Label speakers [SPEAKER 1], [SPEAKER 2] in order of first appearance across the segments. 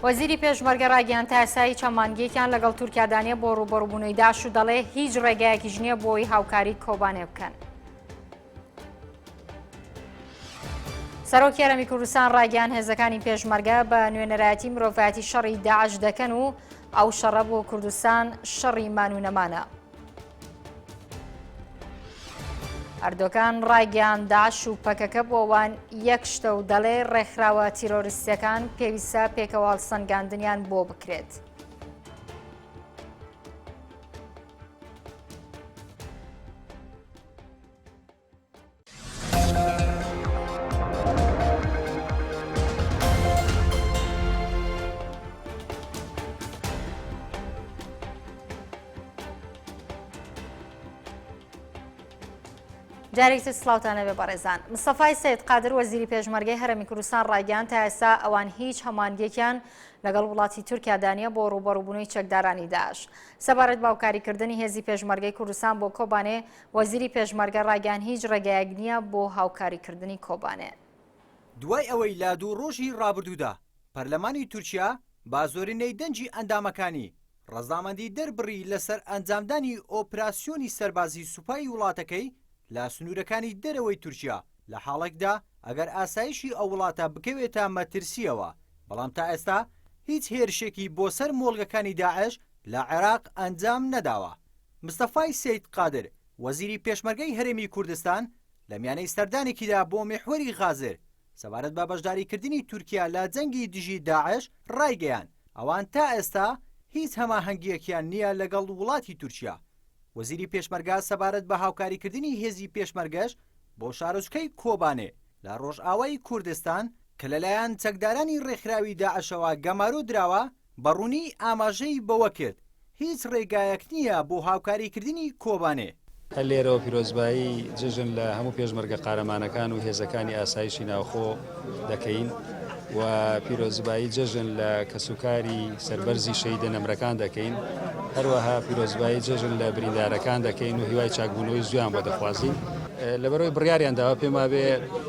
[SPEAKER 1] وەزیری پێشمەرگە ڕایگەیاند تا ئێستا هیچ هەماهەنگییەکیان لەگەڵ تورکیادا نییە بۆ ڕووبەڕووبوونەوەی داعش و دەڵێ هیچ ڕێگایەکیش نییە بۆ ئەوەی هاوکاری کۆبانێ بکەن. سەرۆکی هەرێمی کوردستان ڕایگەیاند هێزەکانی پێشمەرگە بە نوێنەرایەتی مرۆڤایەتی شەڕی داعش دەکەن و ئەو شەڕە بۆ کوردستان شەڕی مان و نەمانە. ئەردۆگان ڕایگەیاند داعش و پەکەکە بۆ وان یەک شتە و دەڵێ ڕێکخراوە تیرۆریستیەکان پێویستە پێکەوە هەڵسەنگاندنیان بۆ بکرێت. جارێکی تر سڵاوتان لەبێ بەڕێزان. مستەفای سەید قادر وەزیری پێشمەرگەی هەرێمی کوردستان ڕایگەیاند تا ئێستا ئەوان هیچ هەماهەنگیەکیان لەگەڵ وڵاتی تورکیادا نییە بۆ ڕووبەڕووبوونەوەی چەکدارانی داعش. سەبارەت بە هاوکاریکردنی هێزی پێشمەرگەی کوردستان بۆ کۆبانێ، وەزیری پێشمەرگە ڕایگەیاند هیچ ڕێگایەک نییە بۆ هاوکاریکردنی کۆبانێ.
[SPEAKER 2] دوای ئەوەی لە دوو ڕۆژی ڕابردوودا پەرلەمانی تورکیا بە زۆرینەی دەنگی ئەندامەکانی ڕەزامەندی دەربڕی لەسەر ئەنجامدانی ئۆپراسیۆنی سەربازی سوپای وڵاتەکەی لە سنوورەکانی دەرەوەی تورکیا لە حاڵێکدا ئەگەر ئاسایشی ئەو وڵاتە بکەوێتە مەترسییەوە بەڵام تا ئێستا هیچ هێرشێکی بۆ سەر مۆڵگەکانی داعش لە عێراق ئەنجام نەداوە. مستەفای سەید قادر، وەزیری پێشمەرگەی هەرێمی کوردستان لە میانەی سەردانێکیدا بۆ میحوەری غازر سەبارەت بە بەشداریکردنی تورکیا لە جەنگی دژی داعش ڕایگەیاند، ئەوان تا ئێستا هیچ هەماهەنگییەکیان نییە لەگەڵ وڵاتی تورکیا. وەزیری پێشمەرگە سەبارەت بە هاوکاریکردنی هێزی پێشمەرگەش بۆ شارۆچکەی کۆبانێ لە ڕۆژئاوای کوردستان کە لەلایەن چەکدارانی ڕێکخراوی داعشەوە گەمارۆ دراوە، بە ڕوونی ئاماژەی بەوە کرد، هیچ ڕێگایەک نییە بۆ هاوکاریکردنی کۆبانێ.
[SPEAKER 3] هەر لێرەوە پیرۆزبایی جەژن لە هەموو پێشمەرگە قارەمانەکان و هێزەکانی ئاسایشی ناوخۆ دەکەین و پیرۆزبایی جەژن لە کەسوکاری سەربەرزی شەهیدە نەمرەکان دەکەین، هەروەها پیرۆزبایی جەژن لە بریندارەکان دەکەین و هیوای چاکبوونەوەی زوویان بۆ دەخوازین. لەبەرئەوەی بڕیاریان داوە پێم وابێ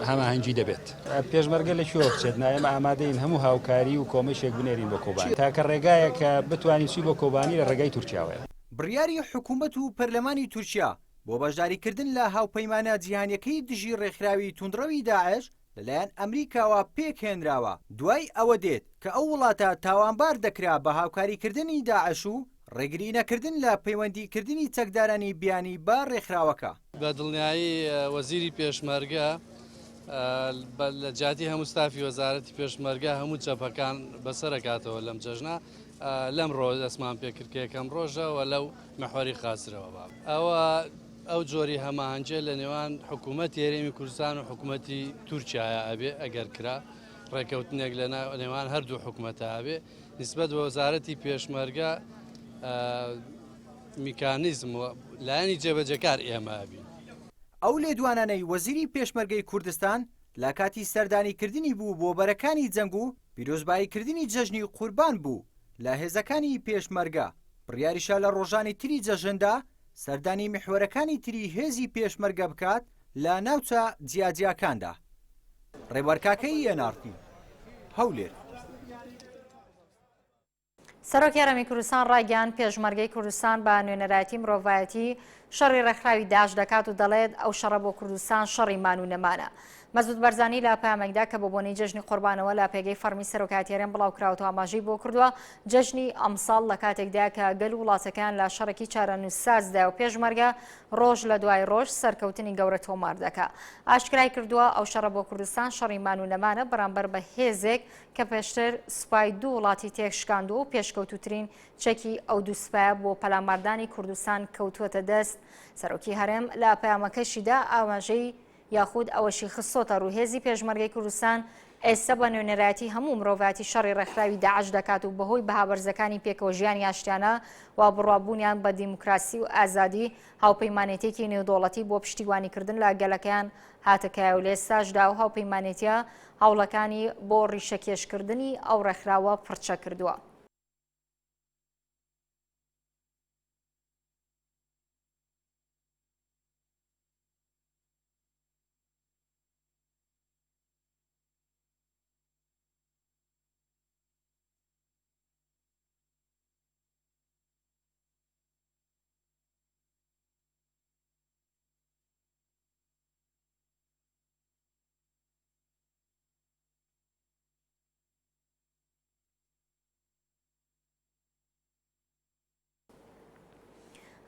[SPEAKER 3] هەماهەنگی دەبێت. پێشمەرگە لە کوێوە بچێت؟ نا ئێمە ئامادەین هەموو هاوکاری و کۆمەکێک بنێرین بۆ کۆبانی. تاکە ڕێگایەک کە بتوانین چی بۆ کۆبانی لە ڕێگای تورکیاوەیە.
[SPEAKER 2] بڕیاری حکومەت و پەرلەمانی تورکیا بۆ بەشداریکردن لە هاوپەیمانە جیهانیەکەی دژی ڕێکخراوی توندڕەوی داعش لەلایەن ئەمریکاوە پێکهێنراوە، دوای ئەوە دێت کە ئەو وڵاتە تاوانبار دەکرا بە هاوکاریکردنی داعش و ڕێگری نەکردن لە پەیوەندیکردنی چەکدارانی بیانی بە ڕێکخراوەکە.
[SPEAKER 4] بە دڵنیایی وەزیری پێشمەرگە لە جیاتی هەموو ستافی وەزارەتی پێشمەرگە هەموو جەبهەکان بەسەرەکاتەوە لەم جەژنە لەم ڕۆ دەستمان پێکرد کە یەکەم ڕۆژە و لەو محوەری خاسرەوە باب ئەوە ئەو جۆری هەماهەنگیە لە نێوان حکوومەتی هەرێمی کوردستان و حکوومەتی تورکیایە ئەبێ ئەگەر کرا ڕێکەوتنێک لە نێوان هەردوو حکوومەتە ئەبێ نسبەت بە وەزارەتی پێشمەرگە میکانیزم و لایەنی جێبەجێکار ئێمە ئەبین.
[SPEAKER 2] ئەو لێدوانانەی وەزیری پێشمەرگەی کوردستان لە کاتی سەردانیکردنی بوو بۆ بەرەکانی جەنگ و پیرۆزباییکردنی جەژنی قوربان بوو لە هێزەکانی پێشمەرگە، بڕیاریشە لە ڕۆژانی تری جەژندا سەردانی میحوەرەکانی تری هێزی پێشمەرگە بکات لە ناوچە جیاجیاکاندا. ڕێبوار کاکەیی، ئێن ئاڕ تی، هەولێر.
[SPEAKER 1] سەرۆکی هەرێمی کوردستان ڕایگەیاند، پێشمەرگەی کوردستان بە نوێنەرایەتی مرۆڤایەتی شەڕی ڕێکخراوی داعش دەکات و دەڵێت، ئەو شەڕە بۆ کوردستان شەڕی مان و نەمانە. مەسعود بەرزانی لە پەیامێکدا کە بە بۆنەی جەژنی قوربانەوە لە پێگەی فەڕمی سەرۆکایەتی هەرێم بڵاوکراوەتەوە ئاماژەی بۆ کردووە، جەژنی ئەمساڵ لە کاتێکدایە کە گەل و وڵاتەکەیان لە شەڕێکی چارەنووسسازدایە و پێشمەرگە ڕۆژ لە دوای ڕۆژ سەرکەوتنی گەورە تۆمار دەکا. ئاشکرای کردووە، ئەو شەڕە بۆ کوردستان شەڕی مان و نەمانە بەرامبەر بە هێزێک کە پێشتر سوپای دوو وڵاتی تێکشکاندووە و پێشکەوتووترین چەکی ئەو دوو سوپایە بۆ پەلاماردانی کوردستان کەوتووەتە دەست سەرۆکی هەرێم لە پەیامەکەشیدا ئاماژەی یاخود ئەوەشی خستۆتە ڕوو هێزی پێشمەرگەی کوردستان ئێستا بە نوێنەرایەتی هەموو مرۆڤایەتی شەڕی ڕێکخراوی داعش دەکات و بەهۆی بەها بەرزەکانی پێکەوە ژیانی ئاشتیانە و بڕوابوونیان بە دیموکراسی و ئازادی هاوپەیمانێتیەکی نێودەوڵەتی بۆ پشتیوانیکردن لە گەلەکەیان هاتە کایە و لە ئێستاشدا ئەو هاوپەیمانێتیە هەوڵەکانی بۆ ڕیشەکێشکردنی ئەو ڕێکخراوە پڕچەک کردووە.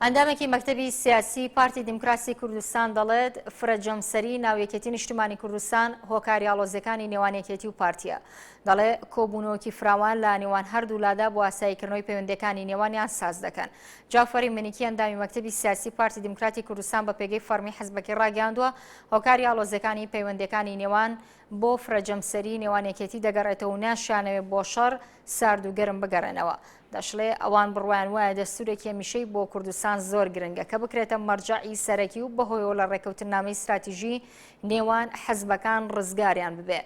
[SPEAKER 1] ئەندامێکی مەکتەبی سیاسی پارتی دیموکراسی کوردستان دەڵێت، فرە جەمسەری ناو یەکێتی نیشتیمانی کوردستان هۆکاری ئاڵۆزیەکانی نێوان یەکێتی و پارتیە. دەڵێ کۆبوونەوەکی فراوان لە نێوان هەردوولادا بۆ ئاساییکردنەوەی پەیوەندیەکانی نێوانیان ساز دەکەن. جەعفەری منیکی ئەندامی مەکتەبی سیاسی پارتی دیموکراتی کوردستان بە پێگەی فەڕمی حزبەکەی ڕاگەیاندووە، هۆکاری ئاڵۆزیەکانی پەیوەندیەکانی نێوان بۆ فرە جەمسەری نێوان یەکێتی دەگەڕێتەوە و ناشیانەوێ بۆ شەڕ سارد و گەرم بگەڕێنەوە. دەشڵێ، ئەوان بڕوایان وایە دەستوورێکی هەمیشەی بۆ کوردستان زۆر گرنگە کە بکرێتە مەرجەعی سەرەکی و بەهۆیەوە لە ڕێککەوتننامەی ستراتیژی نێوان حزبەکان ڕزگاریان ببێ.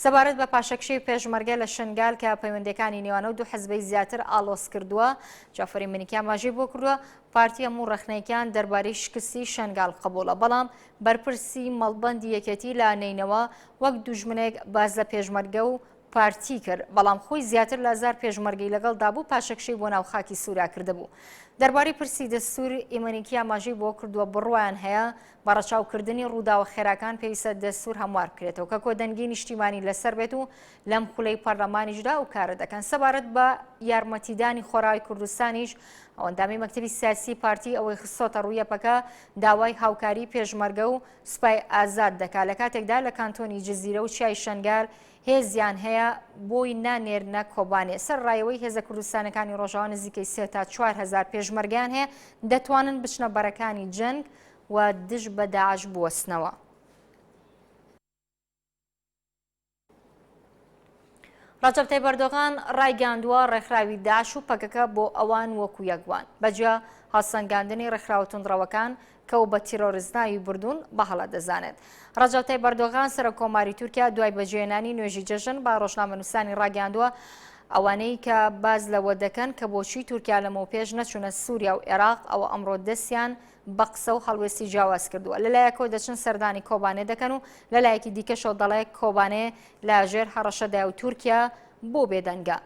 [SPEAKER 1] سەبارەت بە پاشەکشەی پێشمەرگە لە شنگال کە پەیوەندییەکانی نێوان ئەو دوو حزبەی زیاتر ئاڵۆز کردووە، جەعفەری منیکی ئاماژەی بۆ کردووە، پارتی هەموو ڕەخنەیەکیان دەربارەی شکستی شنگال قبوڵە، بەڵام بەرپرسی مەڵبەندی یەکێتی لە نەینەوا وەک دوژمنێک باس لە پێشمەرگە و پارتی کرد، بەڵام خۆی زیاتر لە هەزار پێشمەرگەی لەگەڵدا بوو پاشەکشەی بۆ ناو خاکی سوریا کردبوو. دەربارەی پرسی دەستور ئیمەنیکی ئاماژەی بەوە کردووە بڕوایان هەیە بە ڕەچاوکردنی ڕووداوە خێراکان پێویستە دەستور هەموار بکرێتەوە کە کۆدەنگی نیشتیمانی لەسەر بێت و لەم خولەی پەرلەمانیشدا ئەو کارە دەکەن. سەبارەت بە یارمەتیدانی خۆراوی کوردستانیش ئەو ئەندامی مەکتەبی سیاسی پارتی ئەوەی خستۆتە ڕوو یەپەکە داوای هاوکاری پێشمەرگە و سوپای ئازاد دەکات لە کاتێکدا لە کانتۆنی جزیرە و چیای شەنگال هێزیان هەیە بۆی نانێرنە کۆبانێ، سەرەڕای ئەوەی هێزە کوردستانەکانی ڕۆژاوا نزیکەی سێ تا 4000 پێشمەرگەیان هەیە دەتوانن بچنە بەرەکانی جەنگ و دژ بە داعش بوەستنەوە. ڕەجەب تەیب ئەردۆغان ڕایگەیاندووە ڕێکخراوی داعش و پەکەکە بۆ ئەوان وەکو یەک وان، بەجیا هەڵسەنگاندنی ڕێکخراوە توندڕەوەکان کە و بە تیرۆریست ناوی بردوون بە هەڵە دەزانێت. ڕەجەب تەیب ئەردۆغان سەرۆک کۆماری تورکیا دوای بەجێهێنانی نوێژی جەژن بە ڕۆژنامەنووسانی ڕاگەیاندووە ئەوانەی کە باس لەوە دەکەن کە بۆچی تورکیا لەمەوپێش نەچوونە سووریا و عێراق ئەوە ئەمڕۆ دەستیان بە قسە و هەڵوێستی جیاواز کردووە لەلایەکەوە دەچن سەردانی کۆبانێ دەکەن و لەلایەکی دیکەشەوە دەڵێ کۆبانێ لە ژێر هەڕەشەدایە و تورکیا بۆ بێدەنگە.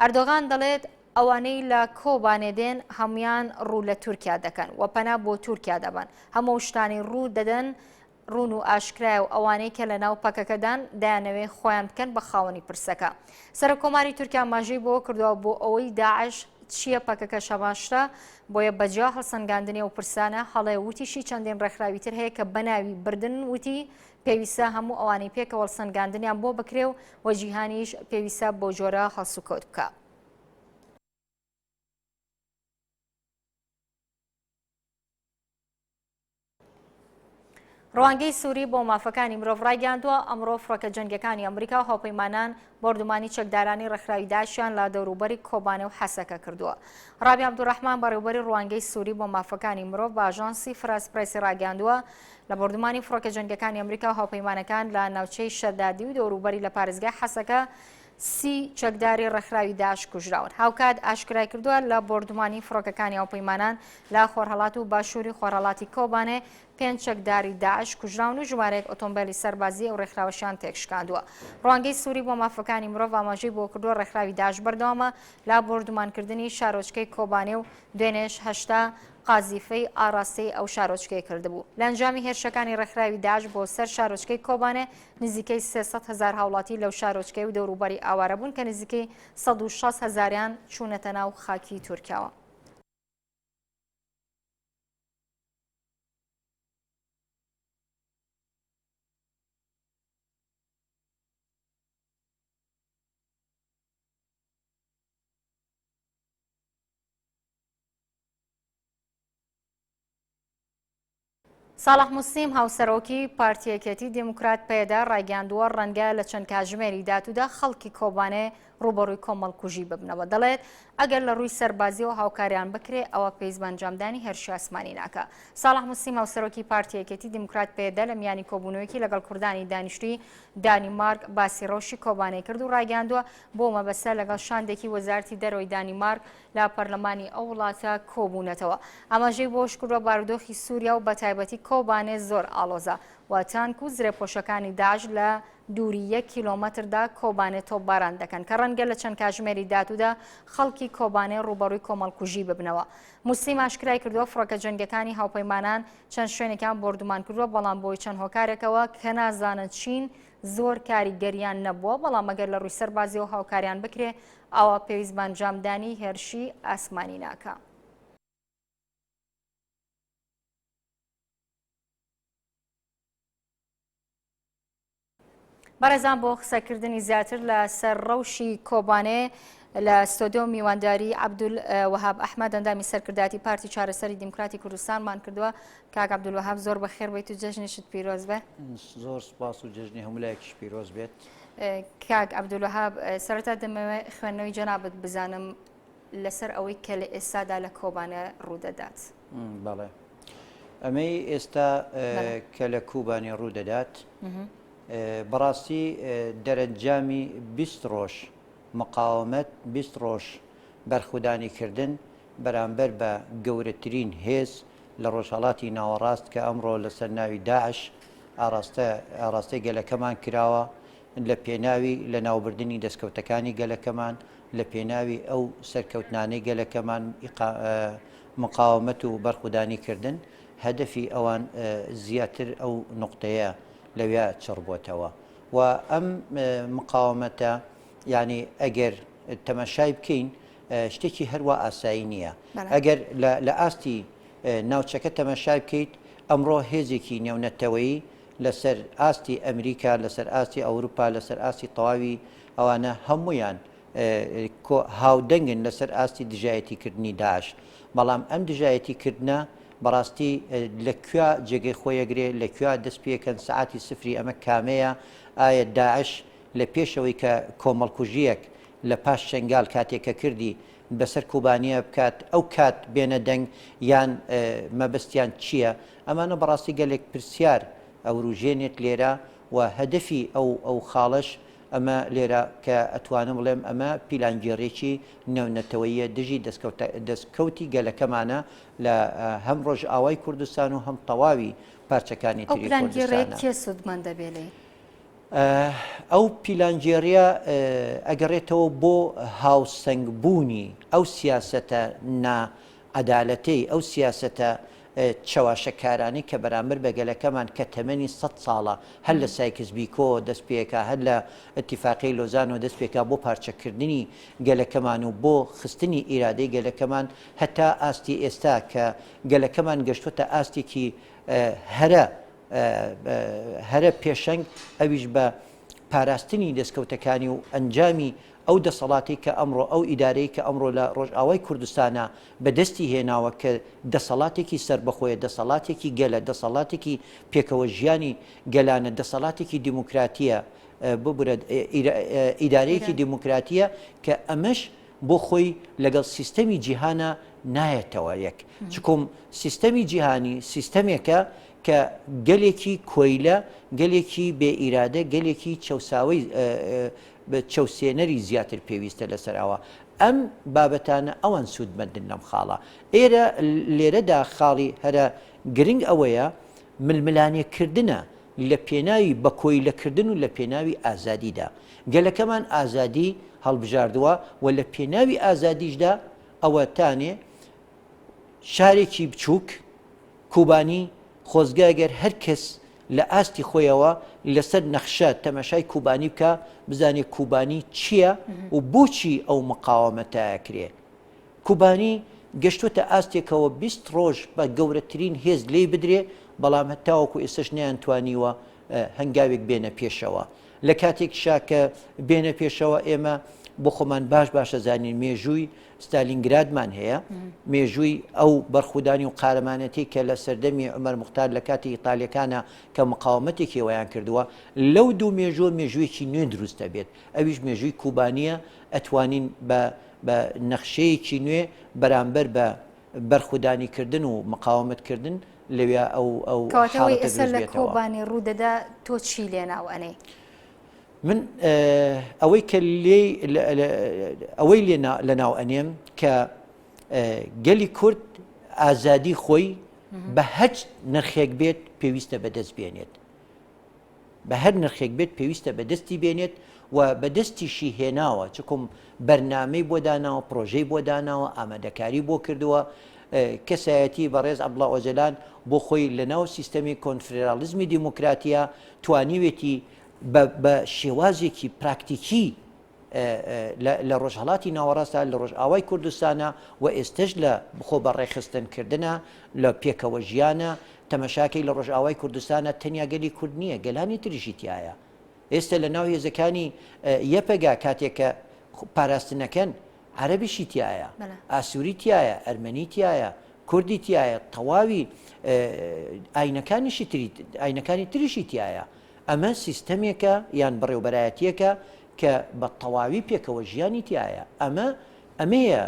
[SPEAKER 1] ئەردۆغان دەڵێت ئەوانەی لە کۆبانێ دێن هەموان ڕوو لە تورکیا دەکەن و پەنا بۆ تورکیا دەبەن، هەموو شتانەی ڕوو دەدەن ڕوون و ئاشکرایە و ئەوانەی کە لەناو پەکەکەدان دەیانەوێ خۆیان بکەن بە خاوەنی پرسەکە. سەرۆککۆماری تورکیا ئاماژەی بەوە کردووە بۆ ئەوەی داعش چییە پەکەکەش هەمان شتە، بۆیە بەجیا هەڵسەنگاندنی ئەو پرسانە هەڵەیە وتیشی چەندین ڕێکخراوی تر هەیە کە بەناوی بردن وتی پێویستە هەموو ئەوانەی پێکەوە هەڵسەنگاندنیان بۆ بکرێ و و جیهانیش پێویستە بەو جۆرە هەڵسوکەوت بکا. ڕوانگەی سووری بۆ مافەکانی مرۆڤ ڕایگەیاندووە، ئەمڕۆ فڕۆکە جەنگیەکانی ئەمریکا و هاوپەیمانان بۆردومانی چەکدارانی ڕێکخراوی داعشیان لە دەوروبەری کۆبانێ و حەسەکە کردووە. ڕابی عەبدولڕەحمان بەڕێوبەری ڕوانگەی سووری بۆ مافەکانی مرۆڤ بە ئاژانسی فرانس پرێسی ڕاگەیاندووە، لە بۆردومانی فڕۆکە جەنگیەکانی ئەمریکا و هاوپەیمانەکان لە ناوچەی شەدادی و دەوروبەری لە پارێزگای حەسەکە سی چەکداری ڕێکخراوی داعش کوژراون. هاوکات ئاشکرایکردووە، لە بۆردومانی فڕۆکەکانی هاوپەیمانان لە خۆرهەڵات و باشووری خۆرهەڵاتی کۆبانێ پێنج چەکداری داعش کوژراون و ژمارەیەک ئۆتۆمبێلی سەربازیی ئەو ڕێکخراوەشیان تێکشکاندووە. ڕوانگەی سووری بۆ مافەکانی مرۆڤ ئاماژەی بەوەکردووە، ڕێکخراوی داعش بەردەوامە لە بۆردومانکردنی شارۆچکەی کۆبانێ و دوێنێش 80 قازیفەی ئاڕاستەی ئەو شارۆچکەیە کردبوو. لە ئەنجامی هێرشەکانی ڕێکخراوی داعش بۆ سەر شارۆچکەی کۆبانێ نزیکەی 300 هەزار هاوڵاتی لەو شارۆچکەیە و دەوروبەری ئاوارە بوون کە نزیکەی 160 هەزاریان چوونەتە ناو خاکی تورکیاوە. ساڵح موسلیم هاوسەرۆکی پارتی یەکێتی دیموکرات پەیەدە ڕایگەیاندووە ڕەنگە لە چەند کاژمێری داتوودا خەڵکی کۆبانێ ڕووبەڕووی کۆمەڵکوژی ببنەوە دەڵێت ئەگەر لە ڕووی سەربازیەوە هاوکاریان بکرێ ئەوە پێویست بە ئەنجامدانی هێرشی ئاسمانی ناکا. ساڵح موسلیم هاوسەرۆکی پارتی یەکێتی دیموکرات پەیەدە لە میانی کۆبوونەوەیەکی لەگەڵ کوردانی دانیشتووی دانیمارک باسی ڕەوشی کۆبانێ کرد و ڕایگەیاندووە بۆ مەبەستە لەگەڵ شاندێکی وەزارەتی دەرەوەی دانیمارک لە پەرلەمانی ئەو وڵاتە کۆبوونەتەوە. ئاماژەی بەوەشکردووە، بارودۆخی سووریا و بەتایبەتی کۆبانێ زۆر ئاڵۆزە و تانک و زرێپۆشەکانی داعش لە دووری یەک کیلۆمەتردا کۆبانێ تۆپباران دەکەن کە ڕەنگە لە چەند کاژمێری داهاتوودا خەڵکی کۆبانێ ڕووبەڕووی کۆمەڵکوژی ببنەوە. موسلیم ئاشکرای کردووە، فڕۆکە جەنگیەکانی هاوپەیمانان چەند شوێنێکیان بۆردومان کردووە، بەڵام بۆی چەند هۆکارێکەوە کە نازانن چین زۆر کاریگەریان نەبووە، بەڵام ئەگەر لە ڕووی سەربازیەوە هاوکاریان بکرێ ئەوا پێویست بە ئەنجامدانی هێرشی ئاسمانی ناکا. بەڕێزان بۆ قسەکردنی زیاتر لە سەر ڕەوشی کۆبانێ لە ستۆدیۆ میوانداری عەبدول وەهاب ئەحمەد ئەندامی سەرکردایەتی پارتی چارەسەری دیموکراتی کوردستانمان کردووە. کاک عەبدول وەهاب زۆر بەخێر بێیت و جەژنیشت پیرۆز بێ.
[SPEAKER 5] زۆر سپاس و جەژنی هەموو لایەکیش پیرۆز بێت.
[SPEAKER 1] کاک عەبدول وەهاب سەرەتا دەمەوێت خوێندنەوەی جەنابت بزانم لەسەر ئەوەی کە لە ئێستادا لە کۆبانێ ڕوودەدات.
[SPEAKER 5] بەڵێ ئەمەی ئێستا کە لە کوبانی ڕوودەدات بەڕاستی دەرەنجامی 20 ڕۆژ مقاومەت 20 ڕۆژ بەرخودانی کردن بەرامبەر بە گەورەترین هێز لە ڕۆژهەڵاتی ناوەڕاست کە ئەمڕۆ لەسەر ناوی داعش ئاڕاستە ئاڕاستەی گەلەکەمان کراوە لە پێناوی لەناوبردنی دەستکەوتەکانی گەلەکەمان، لە پێناوی ئەو سەرکەوتنانەی گەلەکەمان مقاومەت و بەرخودانی کردن، هەدەفی ئەوان زیاتر ئەو نوقتەیە لەویا چڕ بۆتەوە و ئەم مقاومەتە یانی ئەگەر تەماشای بکەین شتێکی هەروا ئاسایی نییە. ئەگەر لە ئاستی ناوچەکە تەماشای بکەیت ئەمڕۆ هێزێکی نێونەتەوەیی لەسەر ئاستی ئەمریکا، لەسەر ئاستی ئەوروپا، لەسەر ئاستی تەواوی ئەوانە هەموویان هاودەنگن لەسەر ئاستی دژایەتیکردنی داعش. بەڵام ئەم دژایەتیکردنە بەڕاستی لە کوێ جێگەی خۆی ئەگرێ، لە کوێ دەست پێکەن، سەعاتی سفری ئەمە کامەیە؟ ئایا داعش لە پێشەوەی کە کۆمەڵکوژییەک لە پاش شەنگال کاتێک کە کردی بەسەر کوبانییە بکات ئەو کات بێنە دەنگ یان مەبەستیان چییە؟ ئەمانە بەڕاستی گەلێک پرسیار ئەوروژێنێت لێرە و هەدەفی ئەو ئەو خاڵەش ئەمە لێرە کە ئەتوانم بڵێم ئەمە پیلانگێڕیەکی نێونەتەوەییە دژی دەستکەوتە دەستکەوتی گەلەکەمانە لە هەم ڕۆژئاوای کوردستان و هەم تەواوی پارچەکانی
[SPEAKER 1] ئەو
[SPEAKER 5] تری
[SPEAKER 1] پلانگێڕیە
[SPEAKER 5] کوردستانە.
[SPEAKER 1] کێ سوودمەند دەبێ لێی؟
[SPEAKER 5] ئەو پیلانگێڕیە ئەگەڕێتەوە بۆ هاوسەنگبوونی ئەو سیاسەتە نا عەدالەتەی ئەو سیاسەتە چەواشەکارانەی کە بەرامبەر بە گەلەکەمان کە تەمەنی سەت ساڵە هەر لە سایکس بیکۆ دەست پێکا هەر لە ئیتیفاقیەی لۆزانەوە دەست پێکا بۆ پارچەکردنی گەلەکەمان و بۆ خستنی ئیرادەی گەلەکەمان هەتا ئاستی ئێستا کە گەلەکەمان گەشتوەتە ئاستێکی هەرە هەرە پێشەنگ ئەویش بە پاراستنی دەستکەوتەکانی و ئەنجامی ئەو دەسەڵاتەی کە ئەمڕۆ ئەو ئیدارەی کە ئەمڕۆ لە ڕۆژئاوای کوردستانە بە دەستی هێناوە کە دەسەڵاتێکی سەربەخۆیە، دەسەڵاتێکی گەلە، دەسەڵاتێکی پێکەوە ژیانی گەلانە، دەسەڵاتێکی دیموکراتییە، ببورە ئیدارەیەکی دیموکراتییە کە ئەمەش بۆ خۆی لەگەڵ سیستەمی جیهانا نایەتەوە یەک. چکوم سیستەمی جیهانی سیستەمێکە کە گەلێکی کۆیلە، گەلێکی بێ ئیرادە، گەلێکی چەوساوەی چەوسێنەری زیاتر پێویستە لەسەر ئەوە. ئەم بابەتانە ئەوان سوودمەندن لەم خاڵە. ئێرە لێرەدا خاڵی هەرە گرنگ ئەوەیە ململانێ کردنە لە پێناوی بە کۆیلە کردن و لە پێناوی ئازادیدا. گەلەکەمان ئازادی هەڵبژاردووە و لە پێناوی ئازادیشدا ئەوەتانێ شارێکی بچووک کوبانی خۆزگە گەر هەر کەس لە ئاستی خۆیەوە لەسەر نەخشە تەمەشای کوبانی بکا بزانێ کوبانی چییە و بۆچی ئەو مقاوەمەتە ئەکرێ. کوبانی گەشتووەتە ئاستێکەوە 20 ڕۆژ بە گەورەترین هێز لێی بدرێ بەڵام هەتاوەکو ئێستەش نەیانتوانیوە هەنگاوێک بێنە پێشەوە. لە کاتێکیشا کە بێنە پێشەوە ئێمە بۆ خۆمان باش باشە زانین مێژووی ستالینگرادمان هەیە، مێژووی ئەو بەرخودانی و قارەمانێتی کە لە سەردەمی عومەر موختار لە کاتی ئیتالیەکانا کە مقاومەتێکی ئەویان کردووە، لەو دوو مێژووە مێژوویەکی نوێ دروست دەبێت، ئەویش مێژووی کوبانییە، ئەتوانین بە بە نەخشەیەکی نوێ بەرامبەر بە بەرخودانی کردن و مقاومەت کردن لەویا ئەو ئەو
[SPEAKER 1] کەواتە ئەوەی
[SPEAKER 5] حاڵەتە
[SPEAKER 1] ئێستا
[SPEAKER 5] دروست
[SPEAKER 1] لە
[SPEAKER 5] بێتەوە.
[SPEAKER 1] کۆبانی ڕوو دەدا تۆ چی لێ ناو ئەنێی؟
[SPEAKER 5] من ئەوەی کە لێی ئەوەی لێ لەناو ئەنێم کە گەلی کورد ئازادی خۆی بە هەچ نرخێک بێت پێویستە بەدەست بێنێت بە هەر نرخێک بێت پێویستە بەدەستی بێنێت و بەدەستیشی هێناوە چکم بەرنامەی بۆ داناوە پرۆژەی بۆ داناوە ئامادەکاری بۆ کردووە کەسایەتی بەڕێز عەبدوڵا ئۆجەلان بۆ خۆی لەناو سیستەمی کۆنفرێراڵیزمی دیموکراتیە توانیوێتی بە بە شێوازێکی پراکتیکی لە ڕۆژهەڵاتی ناوەڕاستە لە ڕۆژئاوای کوردستانە و ئێستش لە خۆ بە ڕێکخستن کردنە لە پێکەوە ژیانە تەمەشاکەی لە ڕۆژئاوای کوردستانە تەنیا گەلی کورد نییە گەلانی تریشی تایە. ئێستا لە ناو هێزەکانی یەپەگە کاتێک کە پاراستنەکەن عەرەبیشی تایە، ئاسووری تایە، ئەرمەنی تایە، کوردی تایە، تەواوی ئاینەکانیشی تری ئاینەکانی تریشی تایە. ئەمە سیستەمێکە یان بەڕێوبەرایەتیەکە کە بە تەواوی پێکەوە ژیانی تایە. ئەمە ئەمەیە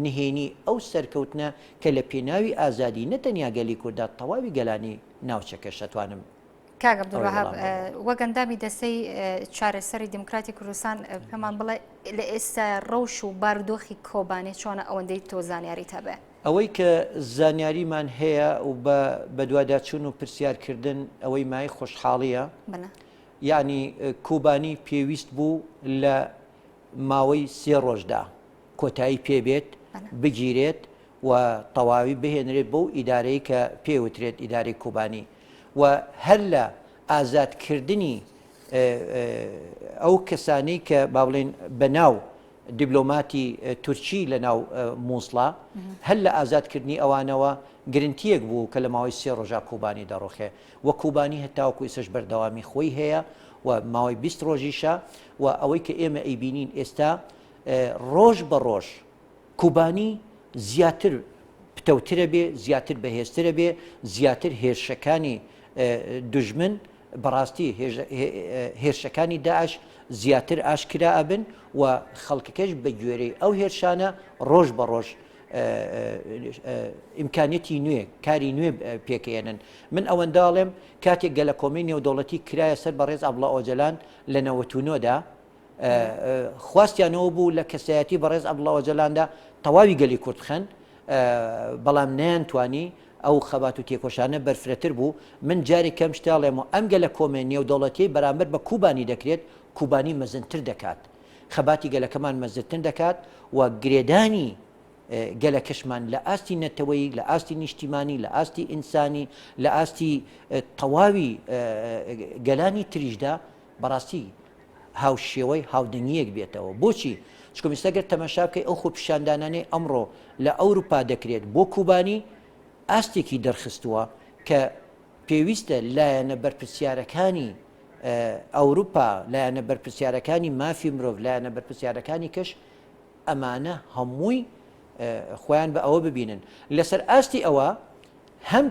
[SPEAKER 5] نهێنی ئەو سەرکەوتنە کە لە پێناوی ئازادی نە تەنیا گەلی کورددا تەواوی گەلانی ناوچەکەش ئەتوانم
[SPEAKER 1] کاک عەبدولوەهاب وەک ئەندامی دەستەی چارەسەری دیموکراتی کوردستان پێمان بڵێ لە ئێستا ڕەوش و بارودۆخی کۆبانێ چۆنە ئەوەندەی تۆ زانیاریت هەبێ؟
[SPEAKER 5] ئەوەی کە زانیاریمان هەیە و بە بەدواداچوون و پرسیارکردن ئەوەی مایەی خۆشحاڵییە یەعنی کۆبانی پێویست بوو لە ماوەی سێ ڕۆژدا کۆتایی پێ بێت، بگیرێت و تەواوی بهێنرێت بەو ئیدارەی کە پێی وترێت ئیدارەی کۆبانی و هەر لە ئازادکردنی ئەو کەسانەی کە با بڵێن بە ناو دیبلۆماتی تورکی لە ناو مووسڵا هەر لە ئازادکردنی ئەوانەوە گرنتیەک بوو کە لە ماوەی سێ ڕۆژا کۆبانی دەڕوخێ و کۆبانی هەتاوەکو ئێستاش بەردەوامی خۆی هەیە و ماوەی 20 ڕۆژیشە و ئەوەی کە ئێمە ئەیبینین ئێستا ڕۆژ بە ڕۆژ کوبانی زیاتر پتەوترە بێ، زیاتر بەهێزترە بێ، زیاتر هێرشەکانی دوژمن بەڕاستی هێرشەکانی داعش زیاتر ئاشکرا ئەبن و خەڵکەکەش بە گوێرەی ئەو هێرشانە ڕۆژ بە ڕۆژ ئیمکانیەتی نوێ کاری نوێ پێکەیەنن من ئەوەنداڵێم کاتێک گەلەکۆمەی نێودەوڵەتی کرایە سەر بەڕێز عەبدوڵا ئۆجەلان لە 99 دا خواستیان ئەوە بوو لە کەسایەتی بەڕێز عەبدوڵا ئۆجەلاندا تەواوی گەلی کورد بخەن، بەڵام نەیانتوانی، ئەو خەبات و تێکۆشانە بەرفرەتر بوو، من جارێک کەم شتە ئەڵێم و ئەم گەلە کۆمێ نێودەوڵەتیەی بەرامبەر بە کوبانی دەکرێت، کوبانی مەزنتر دەکات، خەباتی گەلەکەمان مەزنتر دەکات و گرێدانی گەلەکەشمان لە ئاستی نەتەوەیی، لە ئاستی نیشتیمانی، لە ئاستی ئینسانی، لە ئاستی تەواوی گەلانی تریشدا بەڕاستی هاوشێوەی هاودەنگییەک بێتەوە. بۆچی؟ چونکە ئێستا گەر تەماشا بکەی ئەو خۆپیشاندانانەی ئەمڕۆ لە ئەوروپا دەکرێت بۆ کوبانی ئاستێکی دەرخستووە کە پێویستە لایەنە بەرپرسیارەکانی ئەوروپا، لایەنە بەرپرسیارەکانی مافی مرۆڤ، لایەنە بەرپرسیارەکانی کەش ئەمانە هەمووی خۆیان بە ئەوە ببینن. لەسەر ئاستی ئەوە هەم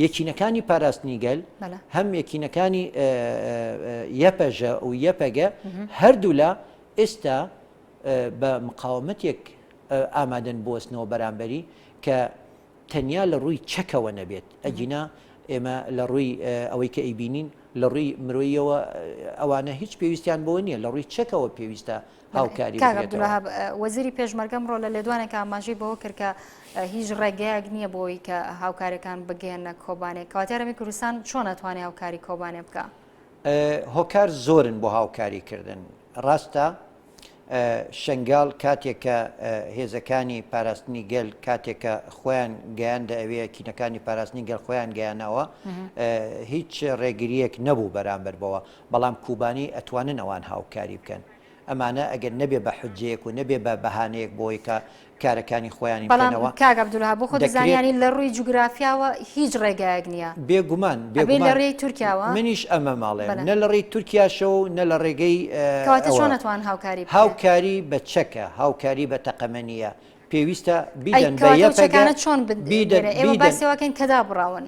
[SPEAKER 5] یەکینەکانی پاراستنی گەل، هەم یەکینەکانی یەپەژە و یەپەگە هەردوولا ئێستا بە مقاومەتێک ئامادەن بوەستنەوە بەرامبەری کە تەنیا لە ڕووی چەکەوە نەبێت ئەگینا ئێمە لە ڕووی ئەوەی کە ئەیبینین لە ڕووی مرۆیەوە ئەوانە هیچ پێویستیان بەوە نییە لە ڕووی چەکەوە پێویستە هاوکاری
[SPEAKER 1] کاک عەبدولوەهاب وەزیری پێشمەرگە ئەمڕۆ لە لێدوانێکا ئاماژەی بەوە کرد کە هیچ ڕێگەیەک نییە بۆ ئەوەی کە هاوکاریەکان بگەیەنە کۆبانێ کەواتە هەرێمی کوردستان چۆن ئەتوانێ هاوکاری کۆبانێ بکا؟
[SPEAKER 5] هۆکار زۆرن بۆ هاوکاری کردن ڕاستە شنگال کاتێک کە هێزەکانی پاراستنی گەل کاتێک کە خۆیان گەیاندە ئەوێ کینەکانی پاراستنی گەل خۆیان گەیانەوە هیچ ڕێگریەک نەبوو بەرامبەر بەوە بەڵام کوبانی ئەتوانن ئەوان هاوکاری بکەن. ئەمانە ئەگەر نەبێ بە حوجەیەک و نەبێ بە بەهانەیەک بۆ ئەوەی کە کارەکانی خۆیانی
[SPEAKER 1] بەڵام
[SPEAKER 5] بکەنەوە،
[SPEAKER 1] کاک عەبدولوەهاب بۆ خۆت
[SPEAKER 5] دەکرێت
[SPEAKER 1] دەزانی یانی لە ڕووی جوگرافیاوە هیچ ڕێگایەک نییە.
[SPEAKER 5] بێگومان،
[SPEAKER 1] ئەبێ لە
[SPEAKER 5] بێگومان
[SPEAKER 1] ڕێی تورکیاوە؟
[SPEAKER 5] منیش ئەمەم ئەڵێم،
[SPEAKER 1] بەلێ.
[SPEAKER 5] نە لە ڕێی تورکیاشەوە و نە لە ڕێگەی
[SPEAKER 1] کەواتە
[SPEAKER 5] ئەوە.
[SPEAKER 1] چۆن ئەتوان هاوکاری بکرێ؟
[SPEAKER 5] هاوکاری بە چەکە، هاوکاری بە تەقەمەنییە. پێویستە
[SPEAKER 1] ئەی
[SPEAKER 5] بیدەن بە
[SPEAKER 1] کەواتە ئەو
[SPEAKER 5] یەپەگە،
[SPEAKER 1] چەکانە چۆن
[SPEAKER 5] بیدەن،
[SPEAKER 1] بنێرێ؟ ئێمە
[SPEAKER 5] بیدەن.
[SPEAKER 1] باسی ئەوە ئەکەین کە دابڕاون.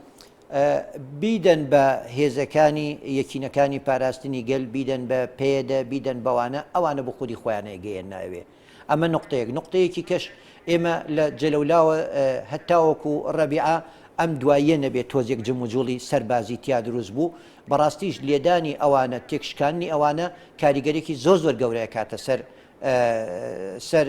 [SPEAKER 5] بیدەن بە هێزەکانی یەکینەکانی پاراستنی گەل، بیدەن بە پەیەدە، بیدەن بەوانە، ئەوانە بۆ خودی خۆیان ئەیگەیەننە ئەوێ. ئەمە نوقتەیەک. نوقتەیەکی کەش ئێمە لە جەلەولاوە هەتاوەکو ڕەبیعە ئەم دواییە نەبێ تۆزێک جموجوڵی سەربازی تیا دروست بوو. بەڕاستیش لێدانی ئەوانە، تێکشکاندنی ئەوانە کاریگەرێکی زۆر زۆر گەورە ئەکاتە سەر سەر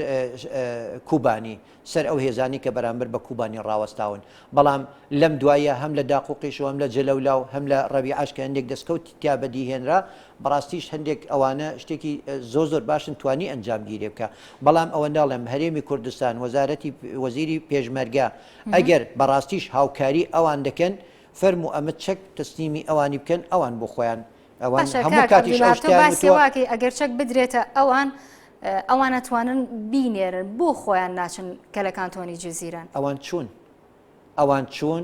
[SPEAKER 5] کوبانی. سەر ئەو هێزانەی کە بەرامبەر بە کوبانی ڕاوەستاون، بەڵام لەم دواییە هەم لە داقوقیش و هەم لە جەلەولا و هەم لە ڕەبیعەش کە هەندێک دەستکەوتی تیا بەدی هێنرا، بەڕاستیش هەندێک ئەوانە شتێکی زۆر زۆر باشن توانی ئەنجامگیرێ بکا، بەڵام ئەوە ناڵێم هەرێمی کوردستان، وەزارەتی وەزیری پێشمەرگە ئەگەر بەڕاستیش هاوکاری ئەوان دەکەن فەرموو ئەمە چەک تەسلیمی ئەوانی بکەن ئەوان بۆ خۆیان ئەوان
[SPEAKER 1] باشە
[SPEAKER 5] هەموو
[SPEAKER 1] کاک
[SPEAKER 5] کاتیش ئەو
[SPEAKER 1] عەبدولوەهاب تۆ
[SPEAKER 5] شتیان
[SPEAKER 1] باسی
[SPEAKER 5] وتووە.
[SPEAKER 1] ئەوە ئەکەی ئەگەر چەک بدرێتە ئەوان ئەوان ئەتوانن بینێرن بۆ خۆیان ناچن کە لە کانتۆنی جزیرەن؟
[SPEAKER 5] ئەوان چوون ئەوان چوون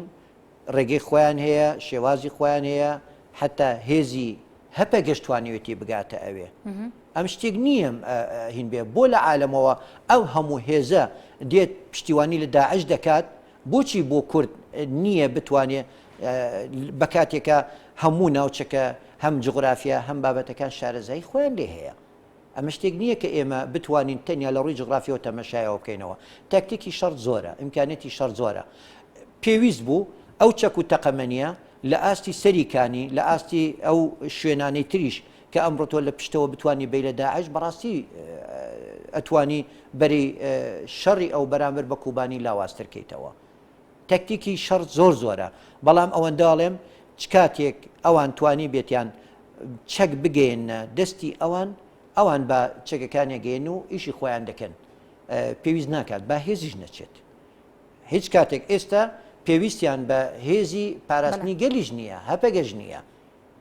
[SPEAKER 5] ڕێگەی خۆیان هەیە شێوازی خۆیان هەیە حتا هێزی. هەپەگەش توانیوێتی بگاتە ئەوێ. ئەم شتێک نییە هین بێ بۆ لە عالەمەوە ئەو هەموو هێزە دێت پشتیوانی لە داعش دەکات بۆچی بۆ کورد نییە بتوانێ بە کاتێکە هەموو ناوچەکە هەم جوغرافیا هەم بابەتەکان شارەزایی خۆیان لێ هەیە. ئەمە شتێک نییە کە ئێمە بتوانین تەنیا لە ڕووی جوغرافیەوە تەمەشایەوە بکەینەوە. تاکتیکی شەڕ زۆرە، ئیمکانیەتی شەڕ زۆرە. پێویست بوو ئەو چەک و تەقەمەنییە لە ئاستی سەری کانی، لە ئاستی ئەو شوێنانەی تریش کە ئەمڕۆ تۆ لە پشتەوە بتوانی بەی لە داعش، بەڕاستی ئەتوانی بەرەی شەڕی ئەو بەرامبەر بە کوبانی لاوازتر کەیتەوە. تەکتیکی شەڕ زۆر زۆرە، بەڵام ئەوەندە ئەڵێم چ کاتێک ئەوان توانیبێتیان چەک بگەیەننە دەستی ئەوان، ئەوان بە چەکەکانیان گەیەن و ئیشی خۆیان دەکەن. پێویست ناکات با هێزیش نەچێت. هیچ کاتێک ئێستا پێویستیان بە هێزی پاراستنی گەلیش نییە، هەپەگەش نییە.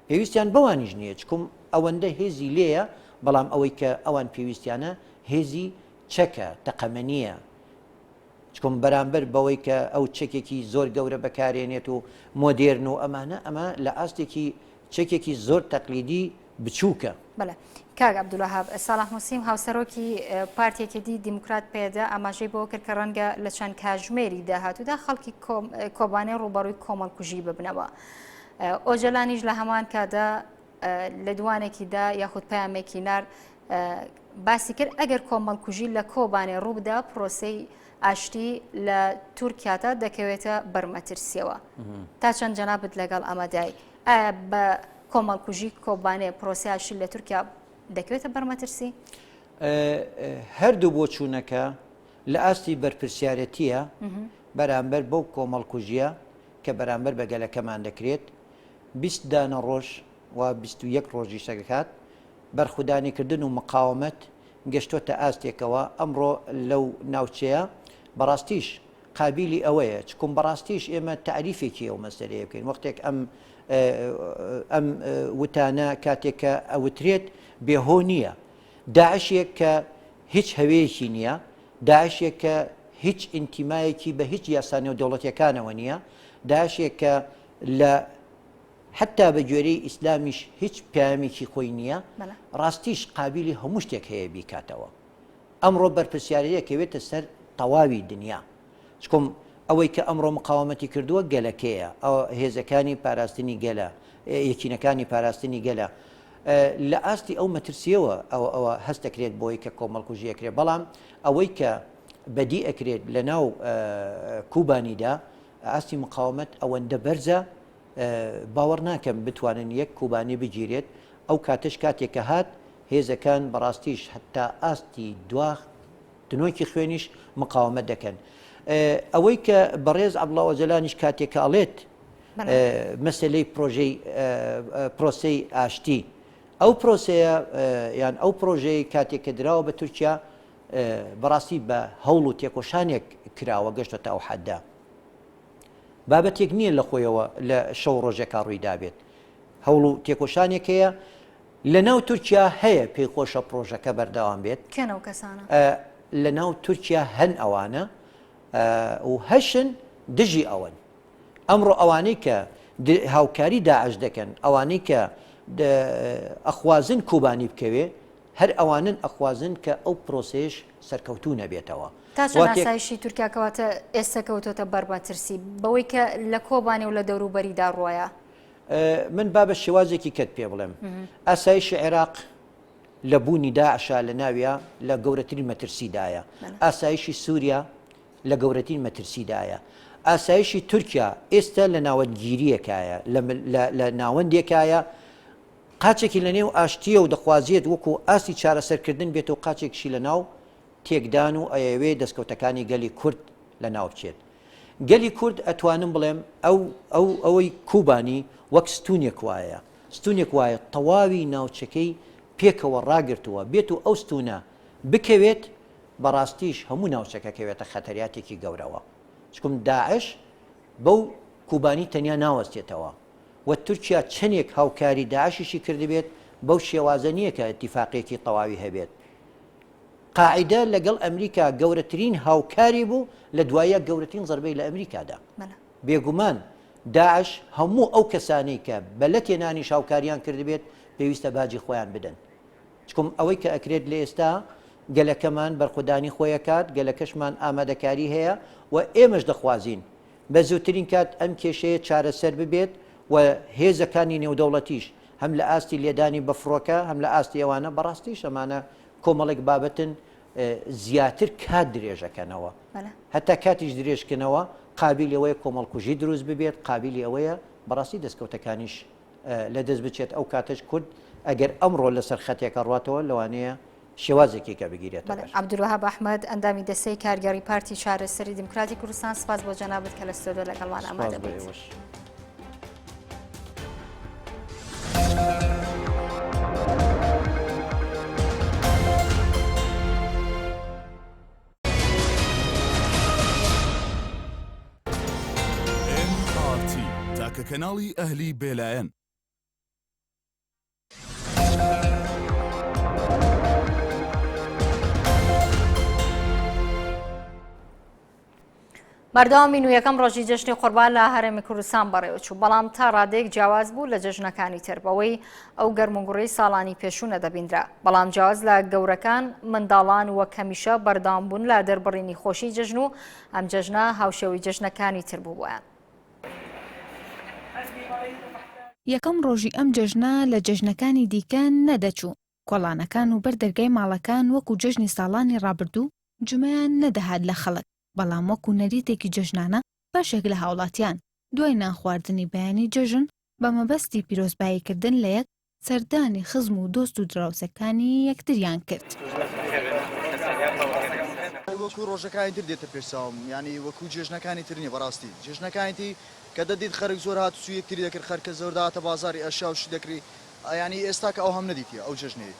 [SPEAKER 5] پێویستیان بەوانیش نییە، چکم ئەوەندە هێزی لێیە، بەڵام ئەوەی کە ئەوان پێویستیانە هێزی چەکە، تەقەمەنییە. چکم بەرامبەر بەوەی کە ئەو چەکێکی زۆر گەورە بەکارێنێت و مۆدێرن و ئەمانە، ئەمە لە ئاستێکی چەکێکی زۆر تەقلیدی بچووکە.
[SPEAKER 1] بەڵێ کاک عەبدولوەهاب ساڵح موسلیم هاوسەرۆکی پارتی یەکێتی دیموکرات پەیەدە ئاماژەی بەوە کرد کە ڕەنگە لە چەند کاژمێری داهاتوودا خەڵکی کۆبانێ ڕووبەڕووی کۆمەڵکوژی ببنەوە. ئۆجەلانیش لە هەمان کاتدا لێدوانێکیدا یاخود پەیامێکی نارد باسی کرد ئەگەر کۆمەڵکوژی لە کۆبانێ ڕووبدا پرۆسەی ئاشتی لە تورکیادا دەکەوێتە بەرمەترسیەوە تا چەند جەنابت لەگەڵ ئەمەدای ئایا بە کۆمەڵکوژی کۆبانێ پرۆسەی ئاشتی لە تورکیا دەکەوێتە بەرمەترسی؟
[SPEAKER 5] هەردوو بۆچوونەکە لە ئاستی بەرپرسیارەتییە بەرامبەر بەو کۆمەڵکوژییە کە بەرامبەر بە گەلەکەمان دەکرێت، 20 دانە ڕۆژ و 21 ڕۆژیش دەکات، بەرخودانیکردن و مقاومەت گەشتۆتە ئاستێکەوە ئەمڕۆ لەو ناوچەیە بەڕاستیش قابیلی ئەوەیە چکم بەڕاستیش ئێمە تەعریفێکی ئەو مەسەلەیە بکەین وەختێک ئەم ئەم وتانە کاتێک کە ئەوترێت بێهۆ نییە داعشێک کە هیچ هەوەیەکی نییە داعشێک کە هیچ ئینتیمایەکی بە هیچ یاسا نێودەوڵەتیەکانەوە نییە داعشێک کە لە حتا بە گوێرەی ئیسلامیش هیچ پامێکی خۆی نییە ڕاستیش قابلی هەموو شتێک هەیە بیکاتەوە ئەمڕۆ بەرپرسیارێتی ئەکەوێتە سەر تەواوی دنیا چکم ئەوەی کە ئەمڕۆ مقاومەتی کردووە گەلەکەیە ئەو هێزەکانی پاراستنی گەلە یەکینەکانی پاراستنی گەلە لە ئاستی ئەو مەترسیەوە ئەوە ئەوە هەست دەکرێت بۆی کە کۆمەڵکوژی ئەکرێت بەڵام ئەوەی کە بەدی ئەکرێت لە ناو کوبانیدا ئاستی مقاومەت ئەوەندە بەرزە باوەڕ ناکەم بتوانن یەک کوبانی بگیرێت ئەو کاتەش کاتێک کە هات هێزەکان بەڕاستیش هەتا ئاستی دوا تنۆکی خوێنیش مقاومەت دەکەن. ئەوەی کە بەڕێز عەبدوڵا ئۆجەلانیش کاتێک کە ئەڵێت مەسەلەی پرۆژەی پرۆسەی ئاشتی ئەو پرۆسەیە یان ئەو پرۆژەی کاتێک کە دراوە بە تورکیا بەڕاستی بە هەوڵ و تێکۆشانێک کراوە گەشتۆتە ئەو حەدە. بابەتێک نییە لە خۆیەوە لە شەو ڕۆژێکا ڕووی دابێت. هەوڵ و تێکۆشانێک هەیە لە ناو تورکیا هەیە پێی خۆشە پرۆژەکە بەردەوام بێت.
[SPEAKER 1] کێن ئەو کەسانە؟
[SPEAKER 5] لە ناو تورکیا هەن ئەوانە و هەشن دژی ئەوەن. ئەمڕۆ ئەوانەی کە هاوکاری داعش دەکەن، ئەوانەی کە ئەخوازن کوبانی بکەوێ، هەر ئەوانەن ئەخوازن کە ئەو پرۆسەیەش سەرکەوتوو نەبێتەوە.
[SPEAKER 1] تا چەند ئاسایشی تورکیا کەواتە ئێستا کەوتۆتە بەر مەترسی بەوەی کە لە کۆبانێ و لە دەوروبەریدا ڕۆیە؟
[SPEAKER 5] من با بە شێوازێکی کەت پێ بڵێم ئاسایشی عێراق لە بوونی داعشا لە ناویا لە گەورەترین مەترسیدایە ئاسایشی سووریا لە گەورەترین مەترسیدایە ئاسایشی تورکیا ئێستا لە ناوەندگیریەکایە لە ناوەندێکایە قاچێکی لە نێو ئاشتیە و دەخوازیێت وەکو ئاستی چارەسەرکردن بێت و قاچێکشی لە ناو تێکدان و ئەیەوێ دەستکەوتەکانی گەلی کورد لە ناو بچێت. گەلی کورد ئەتوانم بڵێم ئەو ئەو ئەوەی کوبانی وەک ستونێک وایە ستونێک وایە تەواوی ناوچەکەی پێکەوە ڕاگرتووە بێت و ئەو ستونە بکەوێت بەڕاستیش هەموو ناوچەکە کەوێتە خەتەریاتێکی گەورەوە چکم داعش بەو کوبانی تەنیا ناوەستێتەوە و تورکیا چەندێک هاوکاری داعشیشی کردبێت بەو شێوازە نییە کە ئیتیفاقێکی تەواوی هەبێت قاعیدە لەگەڵ ئەمریکا گەورەترین هاوکاری بوو، لە دواییا گەورەترین زەربەی لە ئەمریکا دا. بێگومان داعش هەموو ئەو کەسانەی کە بە لەتێ نانیش هاوکاریان کردبێت، پێویستە باجی خۆیان بدەن. چکم ئەوەی کە ئەکرێت لە ئێستا گەلەکەمان بەرخودانی خۆی ئەکات، گەلەکەشمان ئامادەکاری هەیە و ئێمەش دەخوازین بە زووترین کات ئەم کێشەیە چارەسەر ببێت و هێزەکانی نێودەوڵەتیش هەم لە ئاستی لێدانی بە فڕۆکە هەم لە ئاستی ئەوانە بەڕاستیش ئەمانە کۆمەڵێک بابەتن زیاتر کات درێژەکەنەوە هەتا کاتیش درێژکەنەوە قابیلی ئەوەیە کۆمەڵکوژی دروست ببێت قابیلی ئەوەیە بەڕاستی دەستکەوتەکانیش لە دەست بچێت ئەو کاتەش کورد ئەگەر ئەمڕۆ لەسەر خەتێک ئەڕواتەوە لەوانەیە شێوازێکی کە بگیرێتە بەر.
[SPEAKER 1] عەبدولوەهاب ئەحمەد، ئەندامی دەستەی کارگێڕی پارتی چارەسەری دیموکراتی کوردستان، سپاس بۆ جەنابت کە لە ستۆدیۆ لەگەڵمان ئامادە بوویت.
[SPEAKER 5] سپاس بۆ ئێوەش.
[SPEAKER 6] ئێن ئاڕ تی، تاکە کەناڵی ئەهلی بێلایەن.
[SPEAKER 1] بەردەوامی و یەکەم ڕۆژی جەژنی قوربان لە هەرێمی کوردستان بەڕێوەچوو بەڵام تا ڕادەیەک جیاواز بوو لە جەژنەکانی تر بەوەی ئەو گەرموگوڕی ساڵانی پێشوو نەدەبیندرا بەڵام جیاواز لە گەورەکان منداڵان وەک هەمیشە بەردەوام بوون لە دەربڕینی خۆشی جەژن و ئەم جەژنە هاوشێوەی جەژنەکانی تر بوو بۆیان.
[SPEAKER 7] یەکەم ڕۆژی ئەم جەژنە لە جەژنەکانی دیکە نەدەچوو، کۆڵانەکان و بەر دەرگای ماڵەکان وەکو جەژنی ساڵانی ڕابردوو جمەیان نەدەهات لە خەڵک، بەڵام وەکو نەریتێکی جەژنانە بەشێک لە هاوڵاتیان دوای نانخواردنی بەیانی جەژن بە مەبەستی پیرۆزباییکردن لە یەک سەردانی خزم و دۆست و دراوسێکانی یەکتریان کرد.
[SPEAKER 8] وەکو ڕۆژەکانی تر دێتە پێش چاوم یانی وەکو جێژنەکانی تر نیە بەڕاستی جێژنەکانی تی کە دەدیت خەرک زۆر هات و چوو یەکتری دەکرد خەرکە زۆر دەهاتە بازاری ئەشیا و شت دەکری یانی ئێستا کە ئەوهام نەدیتیە ئەو جێژنەی.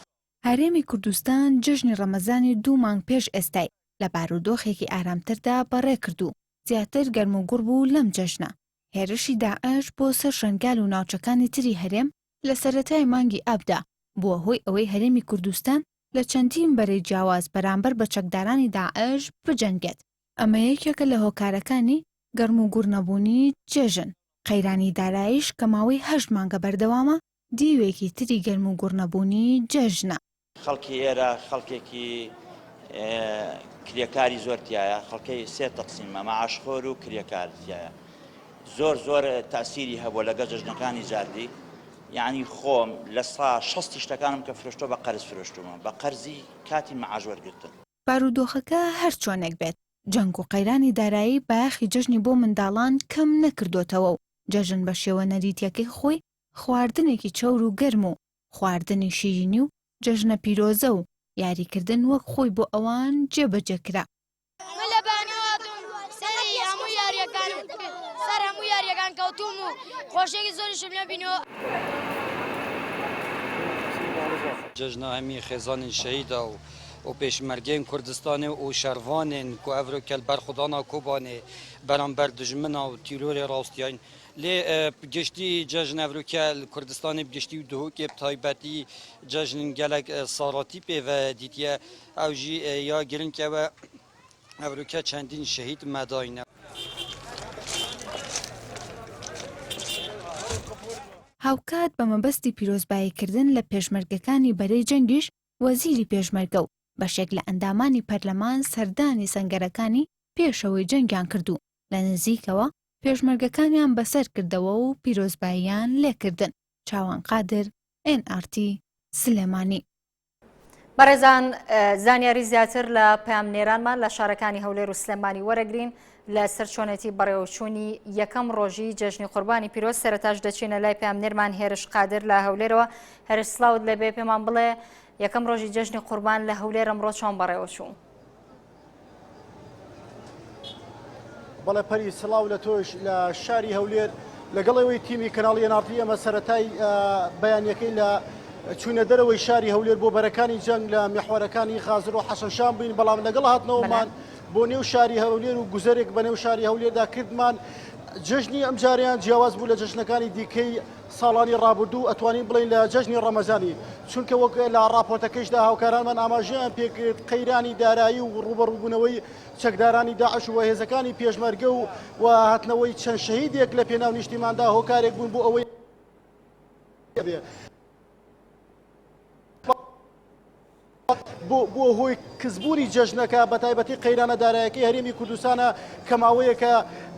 [SPEAKER 7] هەرێمی کوردستان جەژنی ڕەمەزانی دوو مانگ پێش ئێستای لە بارودۆخێکی ئارامتردا بەڕێکرد و زیاتر گەرموگوڕ بوو لەم جەژنە. هێرشی داعش بۆ سەر شەنگال و ناوچەکانی تری هەرێم لە سەرەتای مانگی ئابدا بووە هۆی ئەوەی هەرێمی کوردستان لە چەندین بەرەی جیاواز بەرامبەر بە چەکدارانی داعش بجەنگێت، ئەمە یەکێکە لە هۆکارەکانی گەرموگوڕنەبوونی جەژن، قەیرانی داراییش کە ماوەی هەشت مانگە بەردەوامە دیوێکی تری گەرموگوڕنەبوونی جەژنە.
[SPEAKER 9] خەڵکی ئێرە خەڵکێکی کرێکاری زۆر تیایە خەڵکەی سێ تەقسیمە مەعاشخۆر و کرێکار تیایە زۆر زۆر تاسیری هەبووە لەگە جەژنەکانی جاردی یعنی خۆم لە سا شەستی شتەکانم کە فرۆشتۆ بە قەرز فرۆشتومە بە قەرزی کاتی مەعاش وەرگرتن.
[SPEAKER 7] بارودۆخەکە هەر چۆنێک بێت، جەنگ و قەیرانی دارایی بایەخی جەژنی بۆ منداڵان کەم نەکردۆتەوە و جەژن بە شێوە نەریتیەکەی خۆی خواردنێکی چەور و گەرم و خواردنی شیرینی و جەژنە پیرۆزە و یاریکردن وەک خۆی بۆ ئەوان جێبەجێ کرا.
[SPEAKER 10] من لە بەیانی هاتووم سەری هەموو یاریەکانم کرد سەر هەموو یاریەکان کەوتوم و خۆشیەکی زۆریشم لێ بینیوە.
[SPEAKER 11] جەژنا هەمی خێزانên şehîda û pêşmergeyên Kurdistanê û şervanên ku evro kel berxwedana Kobanê beramber dijmina û tîrorê rastiyayn Lê bi giştî cejn evroke li Kurdistanê bi giştî û Duhokê bi taybetî cejnên gelek saratî pê ve dîtiye. Ew jî ya giring ew e evroke çendîn şehîd me dayne.
[SPEAKER 7] هاوکات بە مەبەستی پیرۆزباییکردن لە پێشمەرگەکانی بەرەی جەنگیش وەزیری پێشمەرگە و بەشێک لە ئەندامانی پەرلەمان سەردانی سەنگەرەکانی پێشەوەی جەنگیان کرد و لە نزیکەوە پێشمەرگەکانیان بەسەر کردەوە و پیرۆزباییان لێکردن. چاوان قادر، ئێن ئاڕ تی، سلێمانی.
[SPEAKER 1] بەڕێزان زانیاری زیاتر لە پەیامنێرانمان لە شارەکانی هەولێر و سلێمانی وەرەگرین لەسەر چۆنێتی بەڕێوەچوونی یەکەم ڕۆژی جەژنی قوربانی پیرۆز سەرەتاش دەچینە لای پەیامنێرمان هێرش قادر لە هەولێرەوە هێرش سڵاوت لێبێ پێمان بڵێ یەکەم ڕۆژی جەژنی قوربان لە هەولێر ئەمڕۆ چۆن بەڕێوەچوو؟
[SPEAKER 12] بەڵێ پەری سڵاو لە تۆش لە شاری هەولێر لەگەڵ ئەوەی تیمی کەناڵی ئێن ئێمە سەتای بەیانەکەی لە چوونە دەرەوەی شاری هەولێر بۆ بەرەکانی جەنگ لە میحوەرەکانی غازر و حەسەنشان بووین بەڵام لەگەڵ هاتنەوەمان بۆ نێو شاری هەولێر و گوزەرێک بە نێو شاری هەولێردا کردمان جەژنی ئەم جاریان جیاواز بوو لە جەژنەکانی دیکەی ساڵانی ڕابردوو ئەتوانین بڵێین لە جەژنی ڕەمەزانی، چونکە وەک لە ڕاپۆرتەکەیشدا هاوکارانمان ئاماژەیان پێکرد قەیرانی دارایی و ڕووبەڕووبوونەوەی چەکدارانی داعش و هێزەکانی پێشمەرگە و و هاتنەوەی چەند شەهیدێک لە پێناو نیشتیماندا هۆکارێک بوون بۆ ئەوەی بێ. بووە هۆی کزبوونی جەژنەکە، بەتایبەتی قەیرانە دارایەکەی هەرێمی کوردستانە کە ماوەیەکە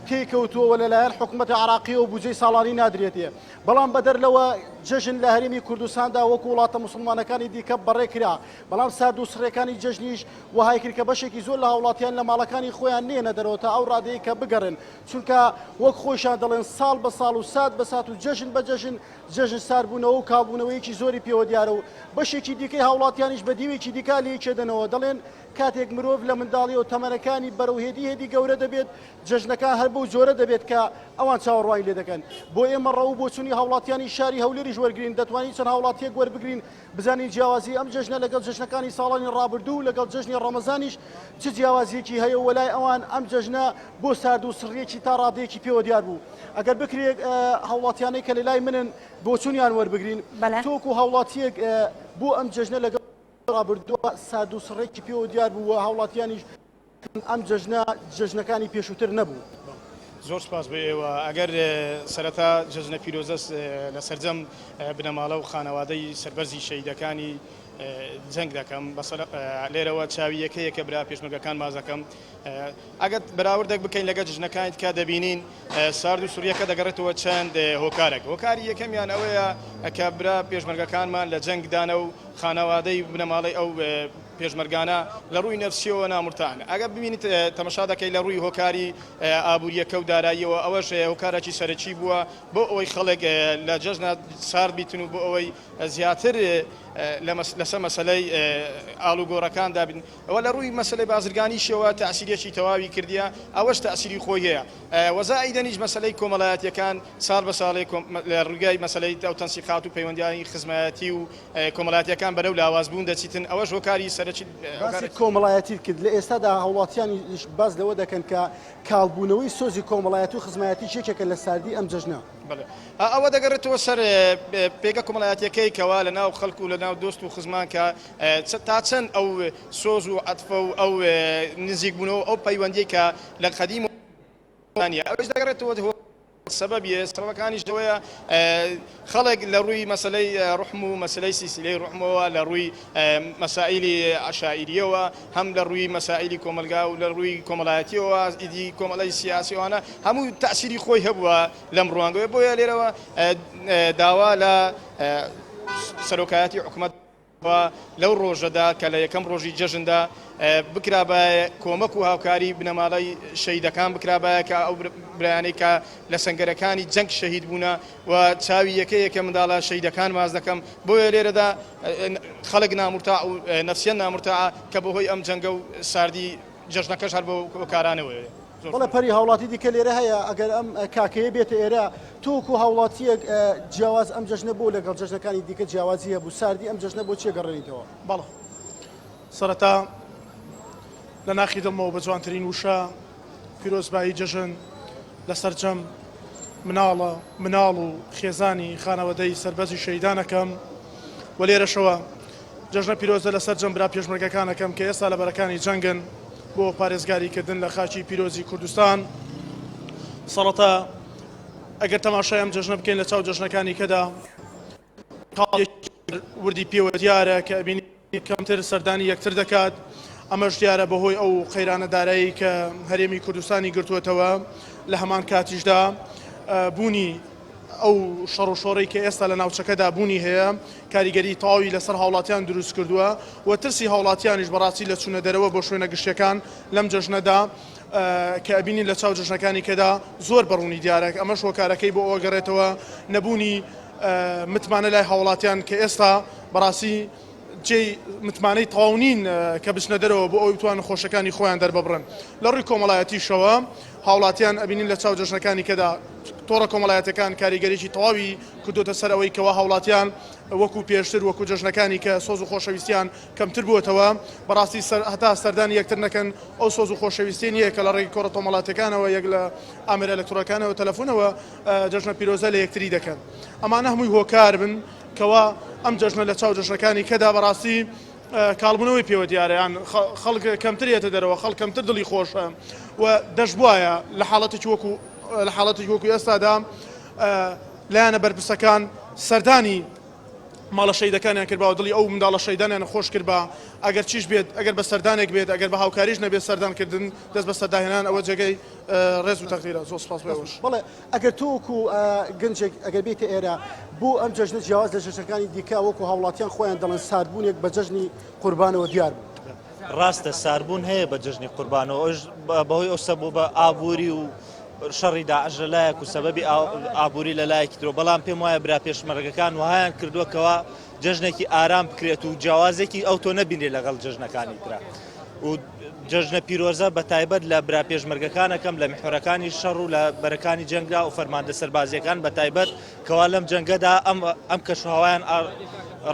[SPEAKER 12] تێیکەوتووە و لەلایەن حکومەتی عێراقییەوە بودجەی ساڵانی نادرێتێ. بەڵام بەدەر لەوە جەژن لە هەرێمی کوردستاندا وەکو وڵاتە موسڵمانەکانی دیکە بەڕێکرا، بەڵام سارد و سڕیەکانی جەژنیش وەهای کرد کە بەشێکی زۆر لە هاوڵاتیان لە ماڵەکانی خۆیان نەیەنە دەرەوە تا ئەو ڕادەیە کە بگەڕێن، چونکە وەک خۆیشان دەڵێن ساڵ بە ساڵ و سات بە سات و جەژن بە جەژن جەژن ساردبوونەوە و کاڵبوونەوەیەکی زۆری پێوە دیارە و بەشێکی دیکەی هاوڵاتیانیش بە دیوێکی دیکە لێی چێدەنەوە دەڵێن کاتێک مرۆڤ لە منداڵیەوە تەمەنەکانی بەرەو هێدی هێدی گەورە دەبێت جەژنەکان هەر بەو جۆرە دەبێت کە ئەوان چاوەڕوانی لێ دەکەن. بۆ ئێمە ڕەو و بۆچوونی هاوڵاتیانی شاری هەولێریش وەرگرین دەتوانین چەند هاوڵاتیەک وەربگرین بزانین جیاوازی ئەم جەژنە لەگەڵ جەژنەکانی ساڵانی ڕابردوو و لەگەڵ جەژنی ڕەمەزانیش چ جیاوازیەکی هەیە و لای ئەوان ئەم جەژنە بۆ سارد و سڕیەکی تا ڕادەیەکی پێوە دیار بوو. ئەگەر بکرێت هاوڵاتیانەی کە لەلای منن بۆچوونیان وەربگرین تۆکو هاوڵاتیەک بۆ ئەم جەژنە لەگەڵ ڕابردووە سارد و سڕێکی پێوە دیار بوو و هاوڵاتیانیش ئەم جەژنە جەژنەکانی پێشووتر نەبوو.
[SPEAKER 13] زۆر سپاس بۆ ئێوە. ئەگەر سەرەتا جەژنە پیرۆزە لە سەرجەم بنەماڵە و خانەوادەی سەربەرزی شەهیدەکانی جەنگ دەکەم، لێرەوە چاوی یەکە یەکە برا پێشمەرگەکان ماچ دەکەم. ئەگەر بەراوردێک بکەین لەگەڵ جەژنەکانی دیکە دەبینین سارد و سڕییەکە دەگەڕێتەوە چەند هۆکارێک. هۆکاری یەکەمیان ئەوەیە کە برا پێشمەرگەکانمان لە جەنگدانە و خانەوادەی بنەماڵەی ئەو پێشمەرگانە لە ڕووی نەفسیەوە نامورتاحن. ئەگەر ببینیت تەمەشا دەکەی لە ڕووی هۆکاری ئابووریەکە و داراییەوە ئەوەش هۆکارێکی سەرەکی بووە بۆ ئەوەی خەڵک لە جەژنە سارد بیتن و بۆ ئەوەی زیاتر لەسەر مەسەلەی ئاڵوگۆڕەکاندا بن. ئەوە لە ڕووی مەسەلەی بازرگانیشەوە تەئسیرێکی تەواوی کردیە ئەوەش تەئسیری خۆی هەیە وە زائیدەنیش مەسەلەی کۆمەڵایەتیەکان ساڵ بە ساڵێ لە ڕووگای مەسەلەی ئەو تەنسیقات و پەیوەندیانی خزمایەتی و کۆمەڵاتیەکان بەرەو لاواز بوون دەچیتن ئەوەش هۆکاری سەرەکی
[SPEAKER 12] باسی کۆمەڵایەتیت کرد لە ئێستادا هاوڵاتیانیش باس لەوە دەکەن کە کاڵبوونەوەی سۆزی کۆمەڵایەتی و خزمایەتیش یەکێکە لە ساردی ئەم جەژنە.
[SPEAKER 13] بەڵێ ئەوە دەگەڕێتەوە سەر پێگە کۆمەڵایەتیەکەی کەوا لە ناو خەڵک و لە ناو دۆست و خزمان کە تا چەند ئەو سۆز و عەتفە و ئەو نزیکبوونەوە ئەو پەیوەندیەی کە لە قەدیمەوە نیە ئەوەش دەگەڕێتەوە سەبەبیە سەبەبەکانیش ئەوەیە خەڵک لە ڕووی مەسەلەی ڕوحم و مەسەلەی سیسیلەی ڕوحمەوە لە ڕووی مەسائیلی عەشائیریەوە هەم لە ڕووی مەسائیلی کۆمەلگا و لە ڕووی کۆمەڵایەتیەوە ئیدی کۆمەڵی سیاسیوانە هەموو تەئسیری خۆی هەبووە لەم ڕوانگەوە بۆیە لێرەوە داوا لە سەرۆکایەتی حکومەت و لەو ڕۆژەدا کە لە یەکەم ڕۆژی جەژندا بکرابایە کۆمەک و هاوکاری بنەماڵەی شەهیدەکان بکرابایە کە ئەو برایانەی کە لە سەنگەرەکانی جەنگ شەهید بوونە و چاوی یەکە یەکە منداڵە شەهیدەکان ماچ دەکەم بۆیە لێرەدا خەڵک نامورتاع و نەفسیەن نامورتاعە کە بەهۆی ئەم جەنگە و ساردی جەژنەکەش هەر بەو هۆکارانەوەیە.
[SPEAKER 12] بەڵێ پەری هاوڵاتی دیکە لێرە هەیە ئەگەر ئەم کاکەیە بێتە ئێرە تۆکو هاوڵاتیەک جیاواز ئەم جەژنە بۆ لەگەڵ جەژنەکانی دیکە جیاوازی هەبوو ساردی ئەم جەژنە بۆ چیە گەڕێنیتەوە؟
[SPEAKER 14] بەڵێ سەرەتا لە ناخی دڵمەوە بە جوانترین وشە پیرۆزبایی جەژن لە سەرجەم مناڵە مناڵ و خێزانی خانەوەدەی سەربەزی شەهیدان ئەکەم و لێرەشەوە جەژنە پیرۆزە لە سەرجەم برا پێشمەرگەکان ئەکەم کە ئێستا لە بەرەکانی جەنگن بۆ پارێزگاری کردن لە خاکی پیرۆزی کوردستان. سەڕەتا ئەگەر تەماشای ئەم جەژنە بکەین لە چاو جەژنەکانی کەدا خاڵێکی وردی پێوە دیارە کە ئەبینی کەمتر سەردانی یەکتر دەکات، ئەمەش دیارە بەهۆی ئەو قەیرانە دارایی کە هەرێمی کوردستانی گرتووەتەوە، لە هەمان کاتیشدا بوونی ئەو شەڕ و شۆڕەی کە ئێستا لە ناوچەکەدا بوونی هەیە کاریگەری تەواوی لەسەر هاوڵاتیان دروست کردووە و ترسی هاوڵاتیانیش بەڕاستی لە چوونە دەرەوە بۆ شوێنە گشتیەکان لەم جەژنەدا کە ئەبینین لە چاو جەژنەکانی کەدا زۆر بەڕوونی دیارە ئەمەش هۆکارەکەی بۆ ئەوە گەڕێتەوە نەبوونی متمانە لای هاوڵاتیان کە ئێستا بەڕاستی جێی متمانەی تەواو نین کە بچنە دەرەوە بۆ ئەوەی بتوانن خۆشەکانی خۆیان دەرببڕن. لە ڕووی کۆمەڵایەتیشەوە هاوڵاتیان ئەبینین لە چاو جەژنەکانی کەدا تۆڕە کۆمەڵایەتەکان کاریگەریی تەواوی کردۆتە سەر ئەوەی کەوا هاوڵاتیان وەکو پێشتر وەکو جەژنەکانی کە سۆز و خۆشەویستیان کەمتر بووەتەوە بەڕاستی هەتا سەردانی یەکتر نەکەن ئەو سۆز و خۆشەویستیە نییە کە لە ڕێگەی کۆڕە تۆمەڵاتیەکانەوە یەک لە ئامێرە ئەلکترۆنەکانەوە تەلەفونەوە جەژنە پیرۆزە لە یەکتری دەکەن ئەمانە هەمووی هۆکار بن کەوا ئەم جەژنە لە چاو جەژنەکانی کەدا بەڕاستی کاڵبوونەوەی پێوە دیارە یان خەڵک کەمتر یەتە دەرەوە خەڵک کەمتر دڵی خۆشە و دەشبوایە لە حاڵەتێکی وەکو لە حاڵەتێکی وەکو ئێستادا لایەنە بەرپرسەکان سەردانی. ماڵە شەهیدەکانیان کردبا و دڵی ئەو منداڵە شەهیدانیان خۆش کردبا، ئەگەر چیش بێت، ئەگەر بە سەردانێک بێت، ئەگەر بە هاوکاریش نەبێت سەردان کردن، دەست بەسەرداهێنان ئەوە جێگەی ڕێز و تەقدیرە. زۆر سوپاس بۆ ئێوەش.
[SPEAKER 12] بەڵێ ئەگەر تۆ وەکو گەنجێک ئەگەر بێیتە ئێرە بۆ ئەم جەژنە جیاواز لە جەژنەکانی دیکە وەکو هاوڵاتیان خۆیان دەڵێن ساردبوونێک بە جەژنی قوربانەوە دیار بوو.
[SPEAKER 15] ڕاستە ساربوون هەیە بە جەژنی قوربانەوە ئەوش بەهۆی ئەو سەبوبە ئابووری و شەڕی داعش لە لایەک و سەبەبی ئابووری لە لایەکی ترەوە بەڵام پێم وایە برا پێشمەرگەکان وەهایان کردووە کەوا جەژنێکی ئارام بکرێت و جیاوازێکی ئەو تۆ نەبینرێت لەگەڵ جەژنەکانی ترا و جەژنە پیرۆزە بە تایبەت لە برا پێشمەرگەکانەکەم لە میحوەرەکانی شەڕ و لە بەرەکانی جەنگدا و فەرماندە سەربازیەکان بە تایبەت کەوا لەم جەنگەدا ئەم ئەم کەشوهەوایان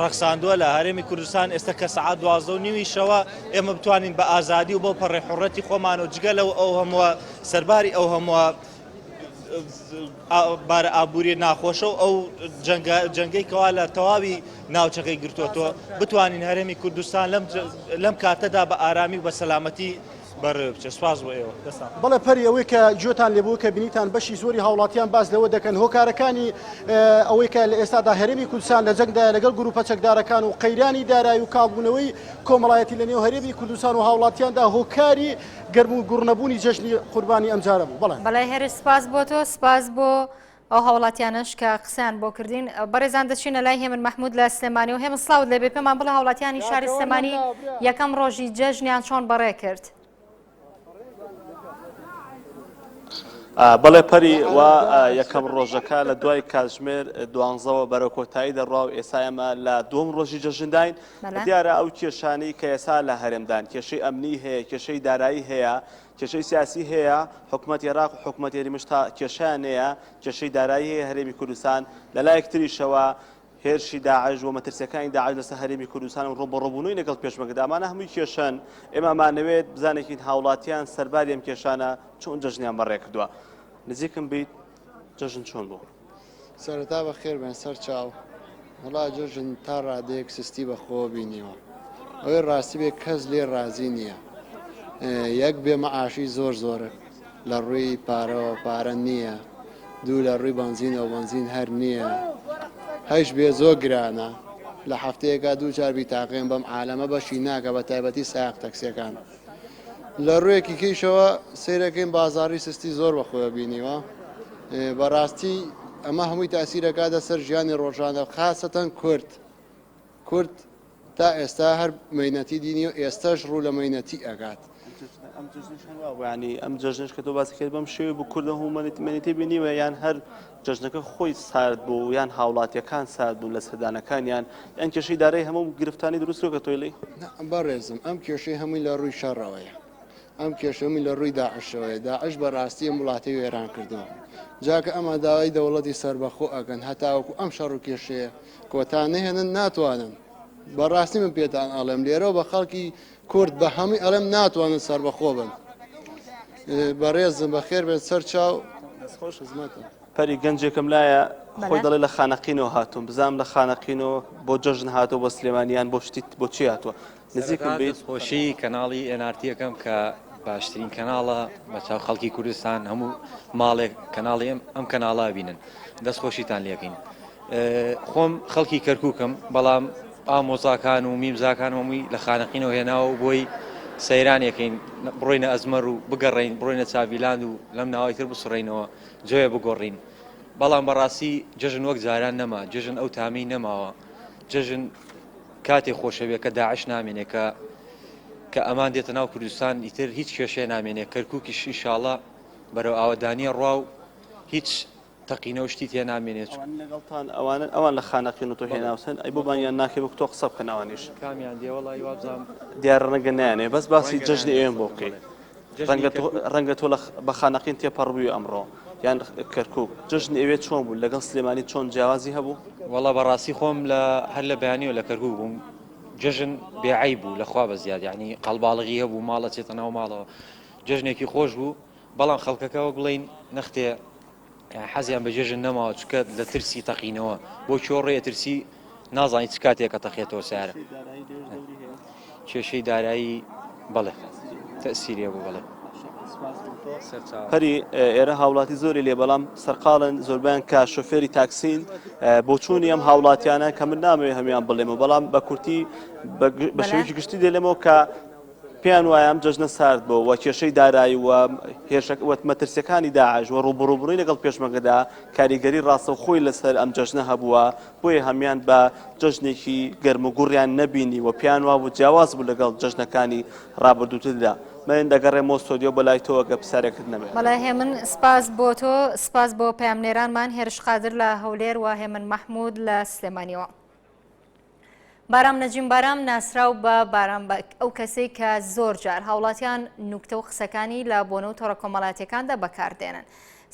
[SPEAKER 15] ڕەخساندووە لە هەرێمی کوردستان ئێستا کە سەعات دوازدە و نیوی شەوە ئێمە بتوانین بە ئازادی و بەو پەڕی حوڕەتی خۆمان و جگە لەو ئەو هەمووە سەرباری ئەو هەمووە بارە ئابووری ناخۆشە و ئەو جەنگەی کەوا لە تەواوی ناوچەکەی گرتووەتەوە بتوانین هەرێمی کوردستان لەم کاتەدا بە ئارامی و بە سەلامەتی بەڕێوە بچێت سوپاس بۆ ئێوە دەستان.
[SPEAKER 12] بەڵێ پەری ئەوەی کە گوێتان لێبوو کە بینیتان بەشی زۆری هاوڵاتیان باس لەوە دەکەن هۆکارەکانی ئەوەی کە لە ئێستادا هەرێمی کوردستان لە جەنگدایە لەگەڵ گروپە چەکدارەکان و قەیرانی دارایی و کاڵبوونەوەی کۆمەڵایەتی لە نێو هەرێمی کوردستان و هاوڵاتیاندا هۆکاری گەرم و گوڕنەبوونی جەژنی قوربانی ئەمجارە بوو. بەڵێ.
[SPEAKER 1] بەڵێ هێرش سپاس بۆ تۆ سپاس بۆ ئەو هاوڵاتیانەش کە قسەیان بۆ کردین. بەڕێزان دەچینە لای هێمن مەحمود لە سلێمانی و هێمن سڵاوت لێبێ پێمان بڵێ هاوڵاتیانی شاری سلێمانی یەکەم ڕۆژی جەژنیان چۆن بەڕێ کرد؟
[SPEAKER 16] بەڵێ پەری و یەکەم ڕۆژەکە لە دوای کاتژمێر دوانزەوە بەرەو کۆتایی دەڕوا و ئێستا ئێمە لە دووەم ڕۆژی جەژنداین دیارە ئەو کێشانەی کە ئێستا لە هەرێمدان کێشەی ئەمنی هەیە کێشەی دارایی هەیە کێشەی سیاسی هەیە، حکومەتی عێراق و حکومەتی هەرێمیش تا کێشەیان هەیە، کێشەی دارایی هەیە هەرێمی کوردستان، لەلایەک تریشەوە هێرشی داعش و مەترسیەکانی داعش لەسەر هەرێمی کوردستان و ڕووبەڕووبوونەوەی لەگەڵ پێشمەرگەدا، ئەمانە هەمووی کێشەن، ئێمە ئەمانەوێت بزانێکین هاوڵاتیان سەرباری ئەم کێشانە چۆن جەژنیان بەڕێکردووە. نزیکم بیت جەژن چۆن بوو؟
[SPEAKER 17] سەرەتا بەخێر بێن سەر چاو. وەڵا جەژن تا ڕادەیەک سستی بە خۆوە بینیوە. ئەوەی ڕاستی بێ کەس لێ ڕازی نییە. یەک بێ مەعاشی زۆر زۆرە لە ڕووی پارەوە پارە نییە. دوو لە ڕووی بەنزینەوە بەنزین هەر نییە. هەش بێ زۆر گرانە. لە هەفتەیەکا دوو جار بیتاقێن بەم عالەمە بەشی ناکە بە تایبەتی سایەق تەکسیەکان. لە ڕوویەکی کەیشەوە سەیرەکەین بازاڕی سستی زۆر بە خۆیەوە بینیوە بەڕاستی ئەمە هەمووی تاسیرەکاتە سەر ژیانی ڕۆژانە خاسەتەن کورد کورد تا ئێستا هەر مەینەتی دینی و ئێستاش ڕوو لە مەینەتی ئەکات
[SPEAKER 16] ئەم جەژنەش هەر وا بوو یانی ئەم جەژنەش کە تۆ باسی کرد بەم شێوەیە بوو کورد هەموو مەینەتی بینیوە یان هەر جەژنەکە خۆی سارد بوو یان هاوڵاتیەکان سارد بوون لە سەردانەکانیان یان کێشەی دارایی هەموو گرفتانی دروست کردووە کە تۆی ڵی؟
[SPEAKER 17] نا بەڕێزم ئەم کێشەی هەمووی لە ڕووی شەڕەوەیە ئەم کێشە هەمووی لە ڕووی داعشەوەیە داعش بەڕاستی ئەم وڵاتەی وێران کردووە جا کە ئەمان داوای دەوڵەتی سەربەخۆ ئەکەن هەتاوەکو ئەم شەڕ و کێشەیە کۆتا نەهێنن ناتوانن بەڕاستی من پێتان ئەڵێم لێرەوە بە خەڵکی کورد بە هەمووی ئەڵێم ناتوانن سەربەخۆ بن بەڕێزم بەخێر بێن سەر چاو
[SPEAKER 16] دەستخۆش خزمەتم. پەری گەنجێکم لایە خۆی دەڵێ لە خانەقینەوە هاتووم بزانم لە خانەقینەوە بۆ جەژن هاتووە بۆ سلێمانی یان بۆ شتی بۆ چی هاتووە نزیکم
[SPEAKER 18] سەرەتا
[SPEAKER 16] بیت
[SPEAKER 18] دەستخۆشی کەناڵی NRT ئەکەم کە باشترین کەناڵە بە چاو خەڵکی کوردستان هەموو ماڵێک کەناڵی ئەم ئەم کەناڵە بینن دەستخۆشیتان لێکەین خۆم خەڵکی کەرکووکم بەڵام ئامۆزاکان و میمزاکان هەمووی لە خانەقینەوە هێناوە و بۆی سەیرانێکین بڕۆینە ئەزمەر و بگەڕین بڕۆینە چاڤیلاند و لەم ناوەی تر بسڕینەوە جۆیە بگۆڕین بەڵام بەڕاستی جەژن وەک جاران نەما جەژن ئەو تامی نەماوە جەژن کاتێ خۆشەوێ کە داعش نامێنێ کە کە ئەمان دێتە ناو کوردستان ئیتر هیچ کێشەیە نامێنێ کەرکووکیش ئیشاڵە بەرەو ئاوەدانیە ڕوا و هیچ تەقینەوە شتی تێ نامێنێت.
[SPEAKER 16] ئەوان لەگەڵتان ئەوانن ئەوان لە خانەقین و تۆ هێناوتن ئەی بۆ بانگیان ناکەی وەک تۆ قسە بکەن ئەوانیش.
[SPEAKER 18] کامیان دێ وەڵی وابزانم.
[SPEAKER 16] دیارە ڕەنگە نایانەوێ بەس باسی جەژنی ئێوەم بۆ بکەی ڕەنگە تۆ ڕەنگە تۆ لە بە خانەقین تێپەڕ بووی ئەمڕۆ یان کەرکوک جەژنی ئەوێ چۆن بوو لەگەڵ سلێمانی چۆن جیاوازی هەبوو؟
[SPEAKER 18] وەڵا بەڕاستی خۆم لە هەر لە بەیانیەوە لە کەرکوک بووم جەژن بێ عەیب بوو لەخوا بە زیاد یعنی قەڵباڵغی هەبوو ماڵ ئەچێتە ناو ماڵەوە جەژنێکی خۆش بوو بەڵام خەڵکەکە وەک بڵێین نەختێ حەزیان بە جێژن نەماوە چکە لە ترسی تەقینەوە بۆ چۆڕێ ترسی نازانی چ کاتێکە تەقێتەوە سارە کێشەی دارایی بەڵێ تەسیریە بوو بەڵێ.
[SPEAKER 16] پەری ئێرە هاوڵاتی زۆری لێ بەڵام سەرقاڵن زۆربیان کە شۆفێری تاکسین بۆچوونی ئەم هاوڵاتیانە کە من نامەوێ هەموان بڵێمەوە بەڵام بە کورتی بە شێوەیەکی گشتی دەلێمەوە کە پێیان وایە ئەم جەژنە سارد بووە و کێشەی دارایی و هێرشە و مەترسیەکانی داعش و ڕووبەڕووبوونەوەی لەگەڵ پێشمەرگەدا کاریگەری ڕاستەوخۆی لەسەر ئەم جەژنە هەبووە، بۆیە هەموان بە جەژنێکی گەرم و گوڕیان نەبینی و پێیان وابوو جیاواز بوو لەگەڵ جەژنەکانی ڕابردووتردا. من دەگەڕێمەوە ستۆدیۆ بۆ لای تۆ ئەگەر پرسیارێکت نەبێت.
[SPEAKER 1] بەڵێ هێمن سپاس بۆ تۆ، سپاس بۆ پەیامنێرانمان هێرش قادر لە هەولێر و هێمن مەحموود لە سلێمانیەوە. بارام نەجیم بارام ناسراو بە بارام بەگ ئەو کەسەی کە زۆر جار هاوڵاتیان نوکتە و قسەکانی لە بۆنە و تۆڕە کۆمەڵاتیەکاندا بەکاردێنن.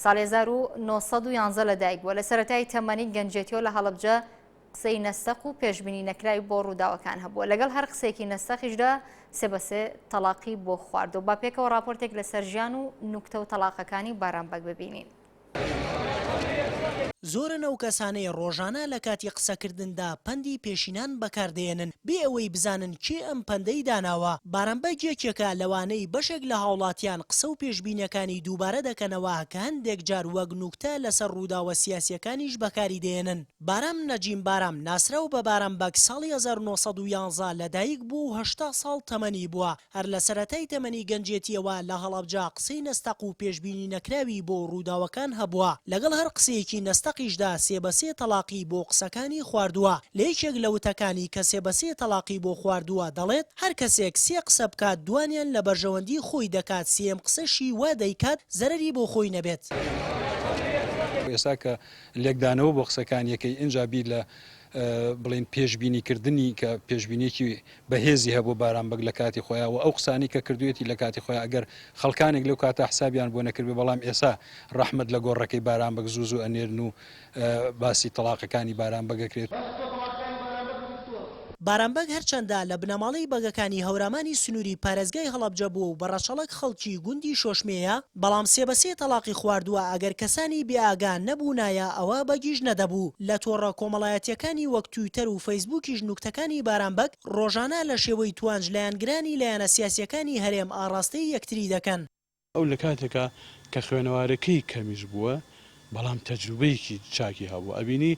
[SPEAKER 1] ساڵی 1911 لە دایک بووە لە سەرەتای تەمەنی گەنجێتیەوە لە هەڵەبجە قسەی نەستەق و پێشبینی نەکراوی بۆ ڕووداوەکان هەبووە لەگەڵ هەر قسەیەکی نەستەقیشدا سێ بە سێ تەڵاقی بۆ خواردووە با پێکەوە ڕاپۆرتێک لەسەر ژیان و نوکتە و تەڵاقەکانی بارام بەگ ببینین.
[SPEAKER 19] زۆرن ئەو کەسانەی ڕۆژانە لە کاتی قسەکردندا پەندی پێشینان بەکاردەهێنن بێ ئەوەی بزانن کێ ئەم پەندەی داناوە، بارام بەگ یەکێکە لەوانەی بەشێک لە هاوڵاتیان قسە و پێشبینیەکانی دووبارە دەکەنەوە کە هەندێک جار وەک نوکتە لەسەر ڕووداوە سیاسیەکانیش بەکاری دەهێنن. بارام نەجیم بارام ناسراو بە بارام بەگ ساڵی 1911 لەدایک بووە و 80 ساڵ تەمەنی بووە، هەر لە سەرەتای تەمەنی گەنجێتییەوە لە هەڵەبجە قسەی نەستەق و پێشبینی نەکراوی بۆ ڕووداوەکان هەبووە، لەگەڵ هەر قسەیەکی نەستەقیشدا سێ بە سێ تەڵاقی بۆ قسەکانی خواردووە، لە یەکێک لە وتەکانی کە سێ بە سێ تەڵاقی بۆ خواردووە دەڵێت، هەر کەسێک سێ قسە بکات دوانیان لە بەرژەوەندی خۆی دەکات سێیەم قسەشی وا دەیکات زەرەری بۆ خۆی نەبێت.
[SPEAKER 3] ئێستا کە لێکدانەوە بۆ قسەکانی ئەکەی ئینجا بیر لە بڵێین پێشبینی کردنی کە پێشبینیەکی بەهێزی هەبوو بارام بەگ لە کاتی خۆیا و ئەو قسانەی کە کردوویەتی لە کاتی خۆیا ئەگەر خەڵکانێک لەو کاتە حسابیان بۆ نەکردبێ بەڵام ئێسا ڕەحمەت لە گۆڕەکەی بارام بەگ زوو زوو ئەنێرن و باسی تەڵاقەکانی بارام بەگ ئەکرێت.
[SPEAKER 19] بارام بەگ هەرچەندە لە بنەماڵەی بەگەکانی هەورامانی سنووری پارێزگای هەڵەبجە بووە و بە ڕەچەڵەک خەڵکی گوندی شۆشمێیە، بەڵام سێ بە سێ تەڵاقی خواردووە، ئەگەر کەسانی بێ ئاگا نەبوونایە ئەوا بەگیش نەدەبوو. لە تۆڕە کۆمەڵایەتییەکانی وەک تویتەر و فەیسبووکیش نوکتەکانی بارام بەگ ڕۆژانە لە شێوەی توانج لایەنگرانی لایەنە سیاسییەکانی هەرێم ئاڕاستەی یەکتری دەکەن.
[SPEAKER 20] ئەو لە کاتێکا کە خوێنەوارەکەی کەمیش بووە، بەڵام تەجروبەیەکی چاکی هەبووە. ئەبینی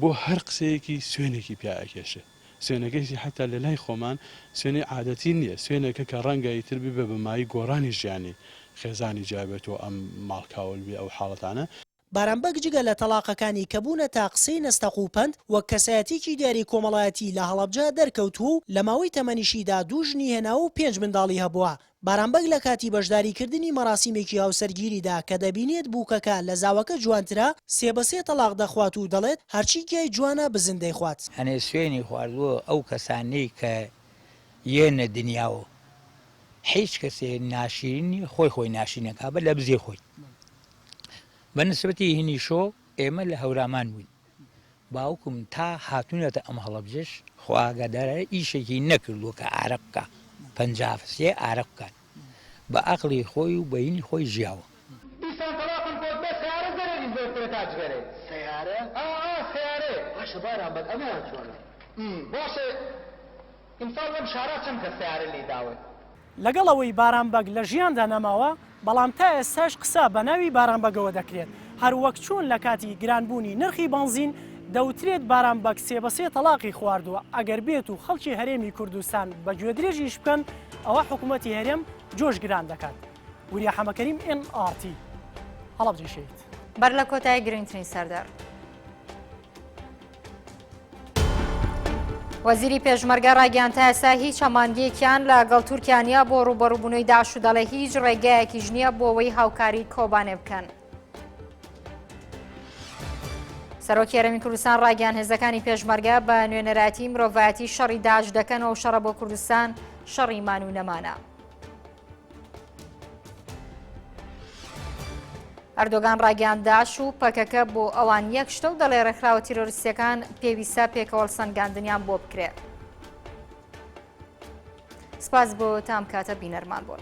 [SPEAKER 20] بۆ هەر قسەیەکی سوێنێکی پیا ئەکێشێ. سوێنەکەیشی حەتا لە لای خۆمان سوێنی عادەتی نییە، سوێنێکە کە ڕەنگە ئیتر ببێ بە مایەی گۆڕانی ژیانی خێزانی جیا بێت و ئەم ماڵ کاول بێ ئەو حاڵەتانە.
[SPEAKER 19] بارام بەگ جگە لە تەڵاقەکانی کە بوونەتە قسەی نەستەق و پەند، وەک کەسایەتیەکی دیاری کۆمەڵایەتی لە هەڵەبجە دەرکەوتووە و لە ماوەی تەمەنیشیدا دوو ژنی هێناوە و پێنج منداڵی هەبووە. بارام بەگ لە کاتی بەشداریکردنی مەراسیمێکی هاوسەرگیریدا کە دەبینێت بووکەکە لە زاواکە جوانترە، سێ بە سێ تەڵاق دەخوات و دەڵێت، هەرچی گیای جوانە بزن دەیخوات.
[SPEAKER 21] هەنێ سوێنی خواردووە ئەو کەسانەی کە یێنە دنیاوە حیچ کەسێ ناشیرین نیە خۆی خۆی ناشرین ئەکا بە لەبزی خۆی بە نسبەتی هینی شۆ ئێمە لە هەورامان بووین باوکم تا هاتوونەتە ئەم هەڵەبجەش خوا ئاگادارە ئیشێکی نەکردووە کە ئارەق بکا 53 ئارەق بکات بە ئەقڵی خۆی و بەینی خۆی ژیاوە.
[SPEAKER 22] دیسان تەڵاقم کۆت بەس سەیارە زەرەری زۆرترە تا جگەرەی. سەیارە؟ ئا ئا سەیارەیەک. باشە بارام بەگ ئەمەیان چۆنە؟ ئم باشە ئیمساڵ لەم شارا چەند کەس سەیارە لێی داون؟
[SPEAKER 19] لەگەڵ ئەوەی بارام بەگ لە ژیاندا نەماوە، بەڵام تا ئێستاش قسە بە ناوی بارام بەگەوە دەکرێت، هەر وەک چۆن لە کاتی گرانبوونی نرخی بەنزین دەوترێت بارام بەگ سێ بە سێ تەڵاقی خواردووە، ئەگەر بێت و خەڵکی هەرێمی کوردستان بە گوێدرێژیش بکەن ئەوا حکوومەتی هەرێم جۆش گران دەکات. وریا حەمەکەریم ئێن ئاڕ تی، هەڵەبجەی شەهید.
[SPEAKER 1] بەر لە کۆتایی گرنگترین سەردەر. وەزیری پێشمەرگە ڕایگەیاند تا ئێستا هیچ هەماهەنگییەکیان لەگەڵ تورکیا نییە بۆ ڕووبەڕووبوونەوەی داعش و دەڵێ هیچ ڕێگایەکیش نییە بۆ ئەوەی هاوکاری کۆبانێ بکەن. سەرۆکی هەرێمی کوردستان ڕایگەیاند هێزەکانی پێشمەرگە بە نوێنەرایەتی مرۆڤایەتی شەڕی داعش دەکەن و شەڕە بۆ کوردستان شەڕی مان و نەمانە. ئەردۆگان ڕایگەیاند داعش و پەکەکە بۆ ئەوان یەک شتە و دەڵێ ڕێکخراوە تیرۆریستیەکان پێویستە پێکەوە سەنگاندنیان بۆ بکرێ. سپاس بۆ تام کاتە بینەرمان بوون.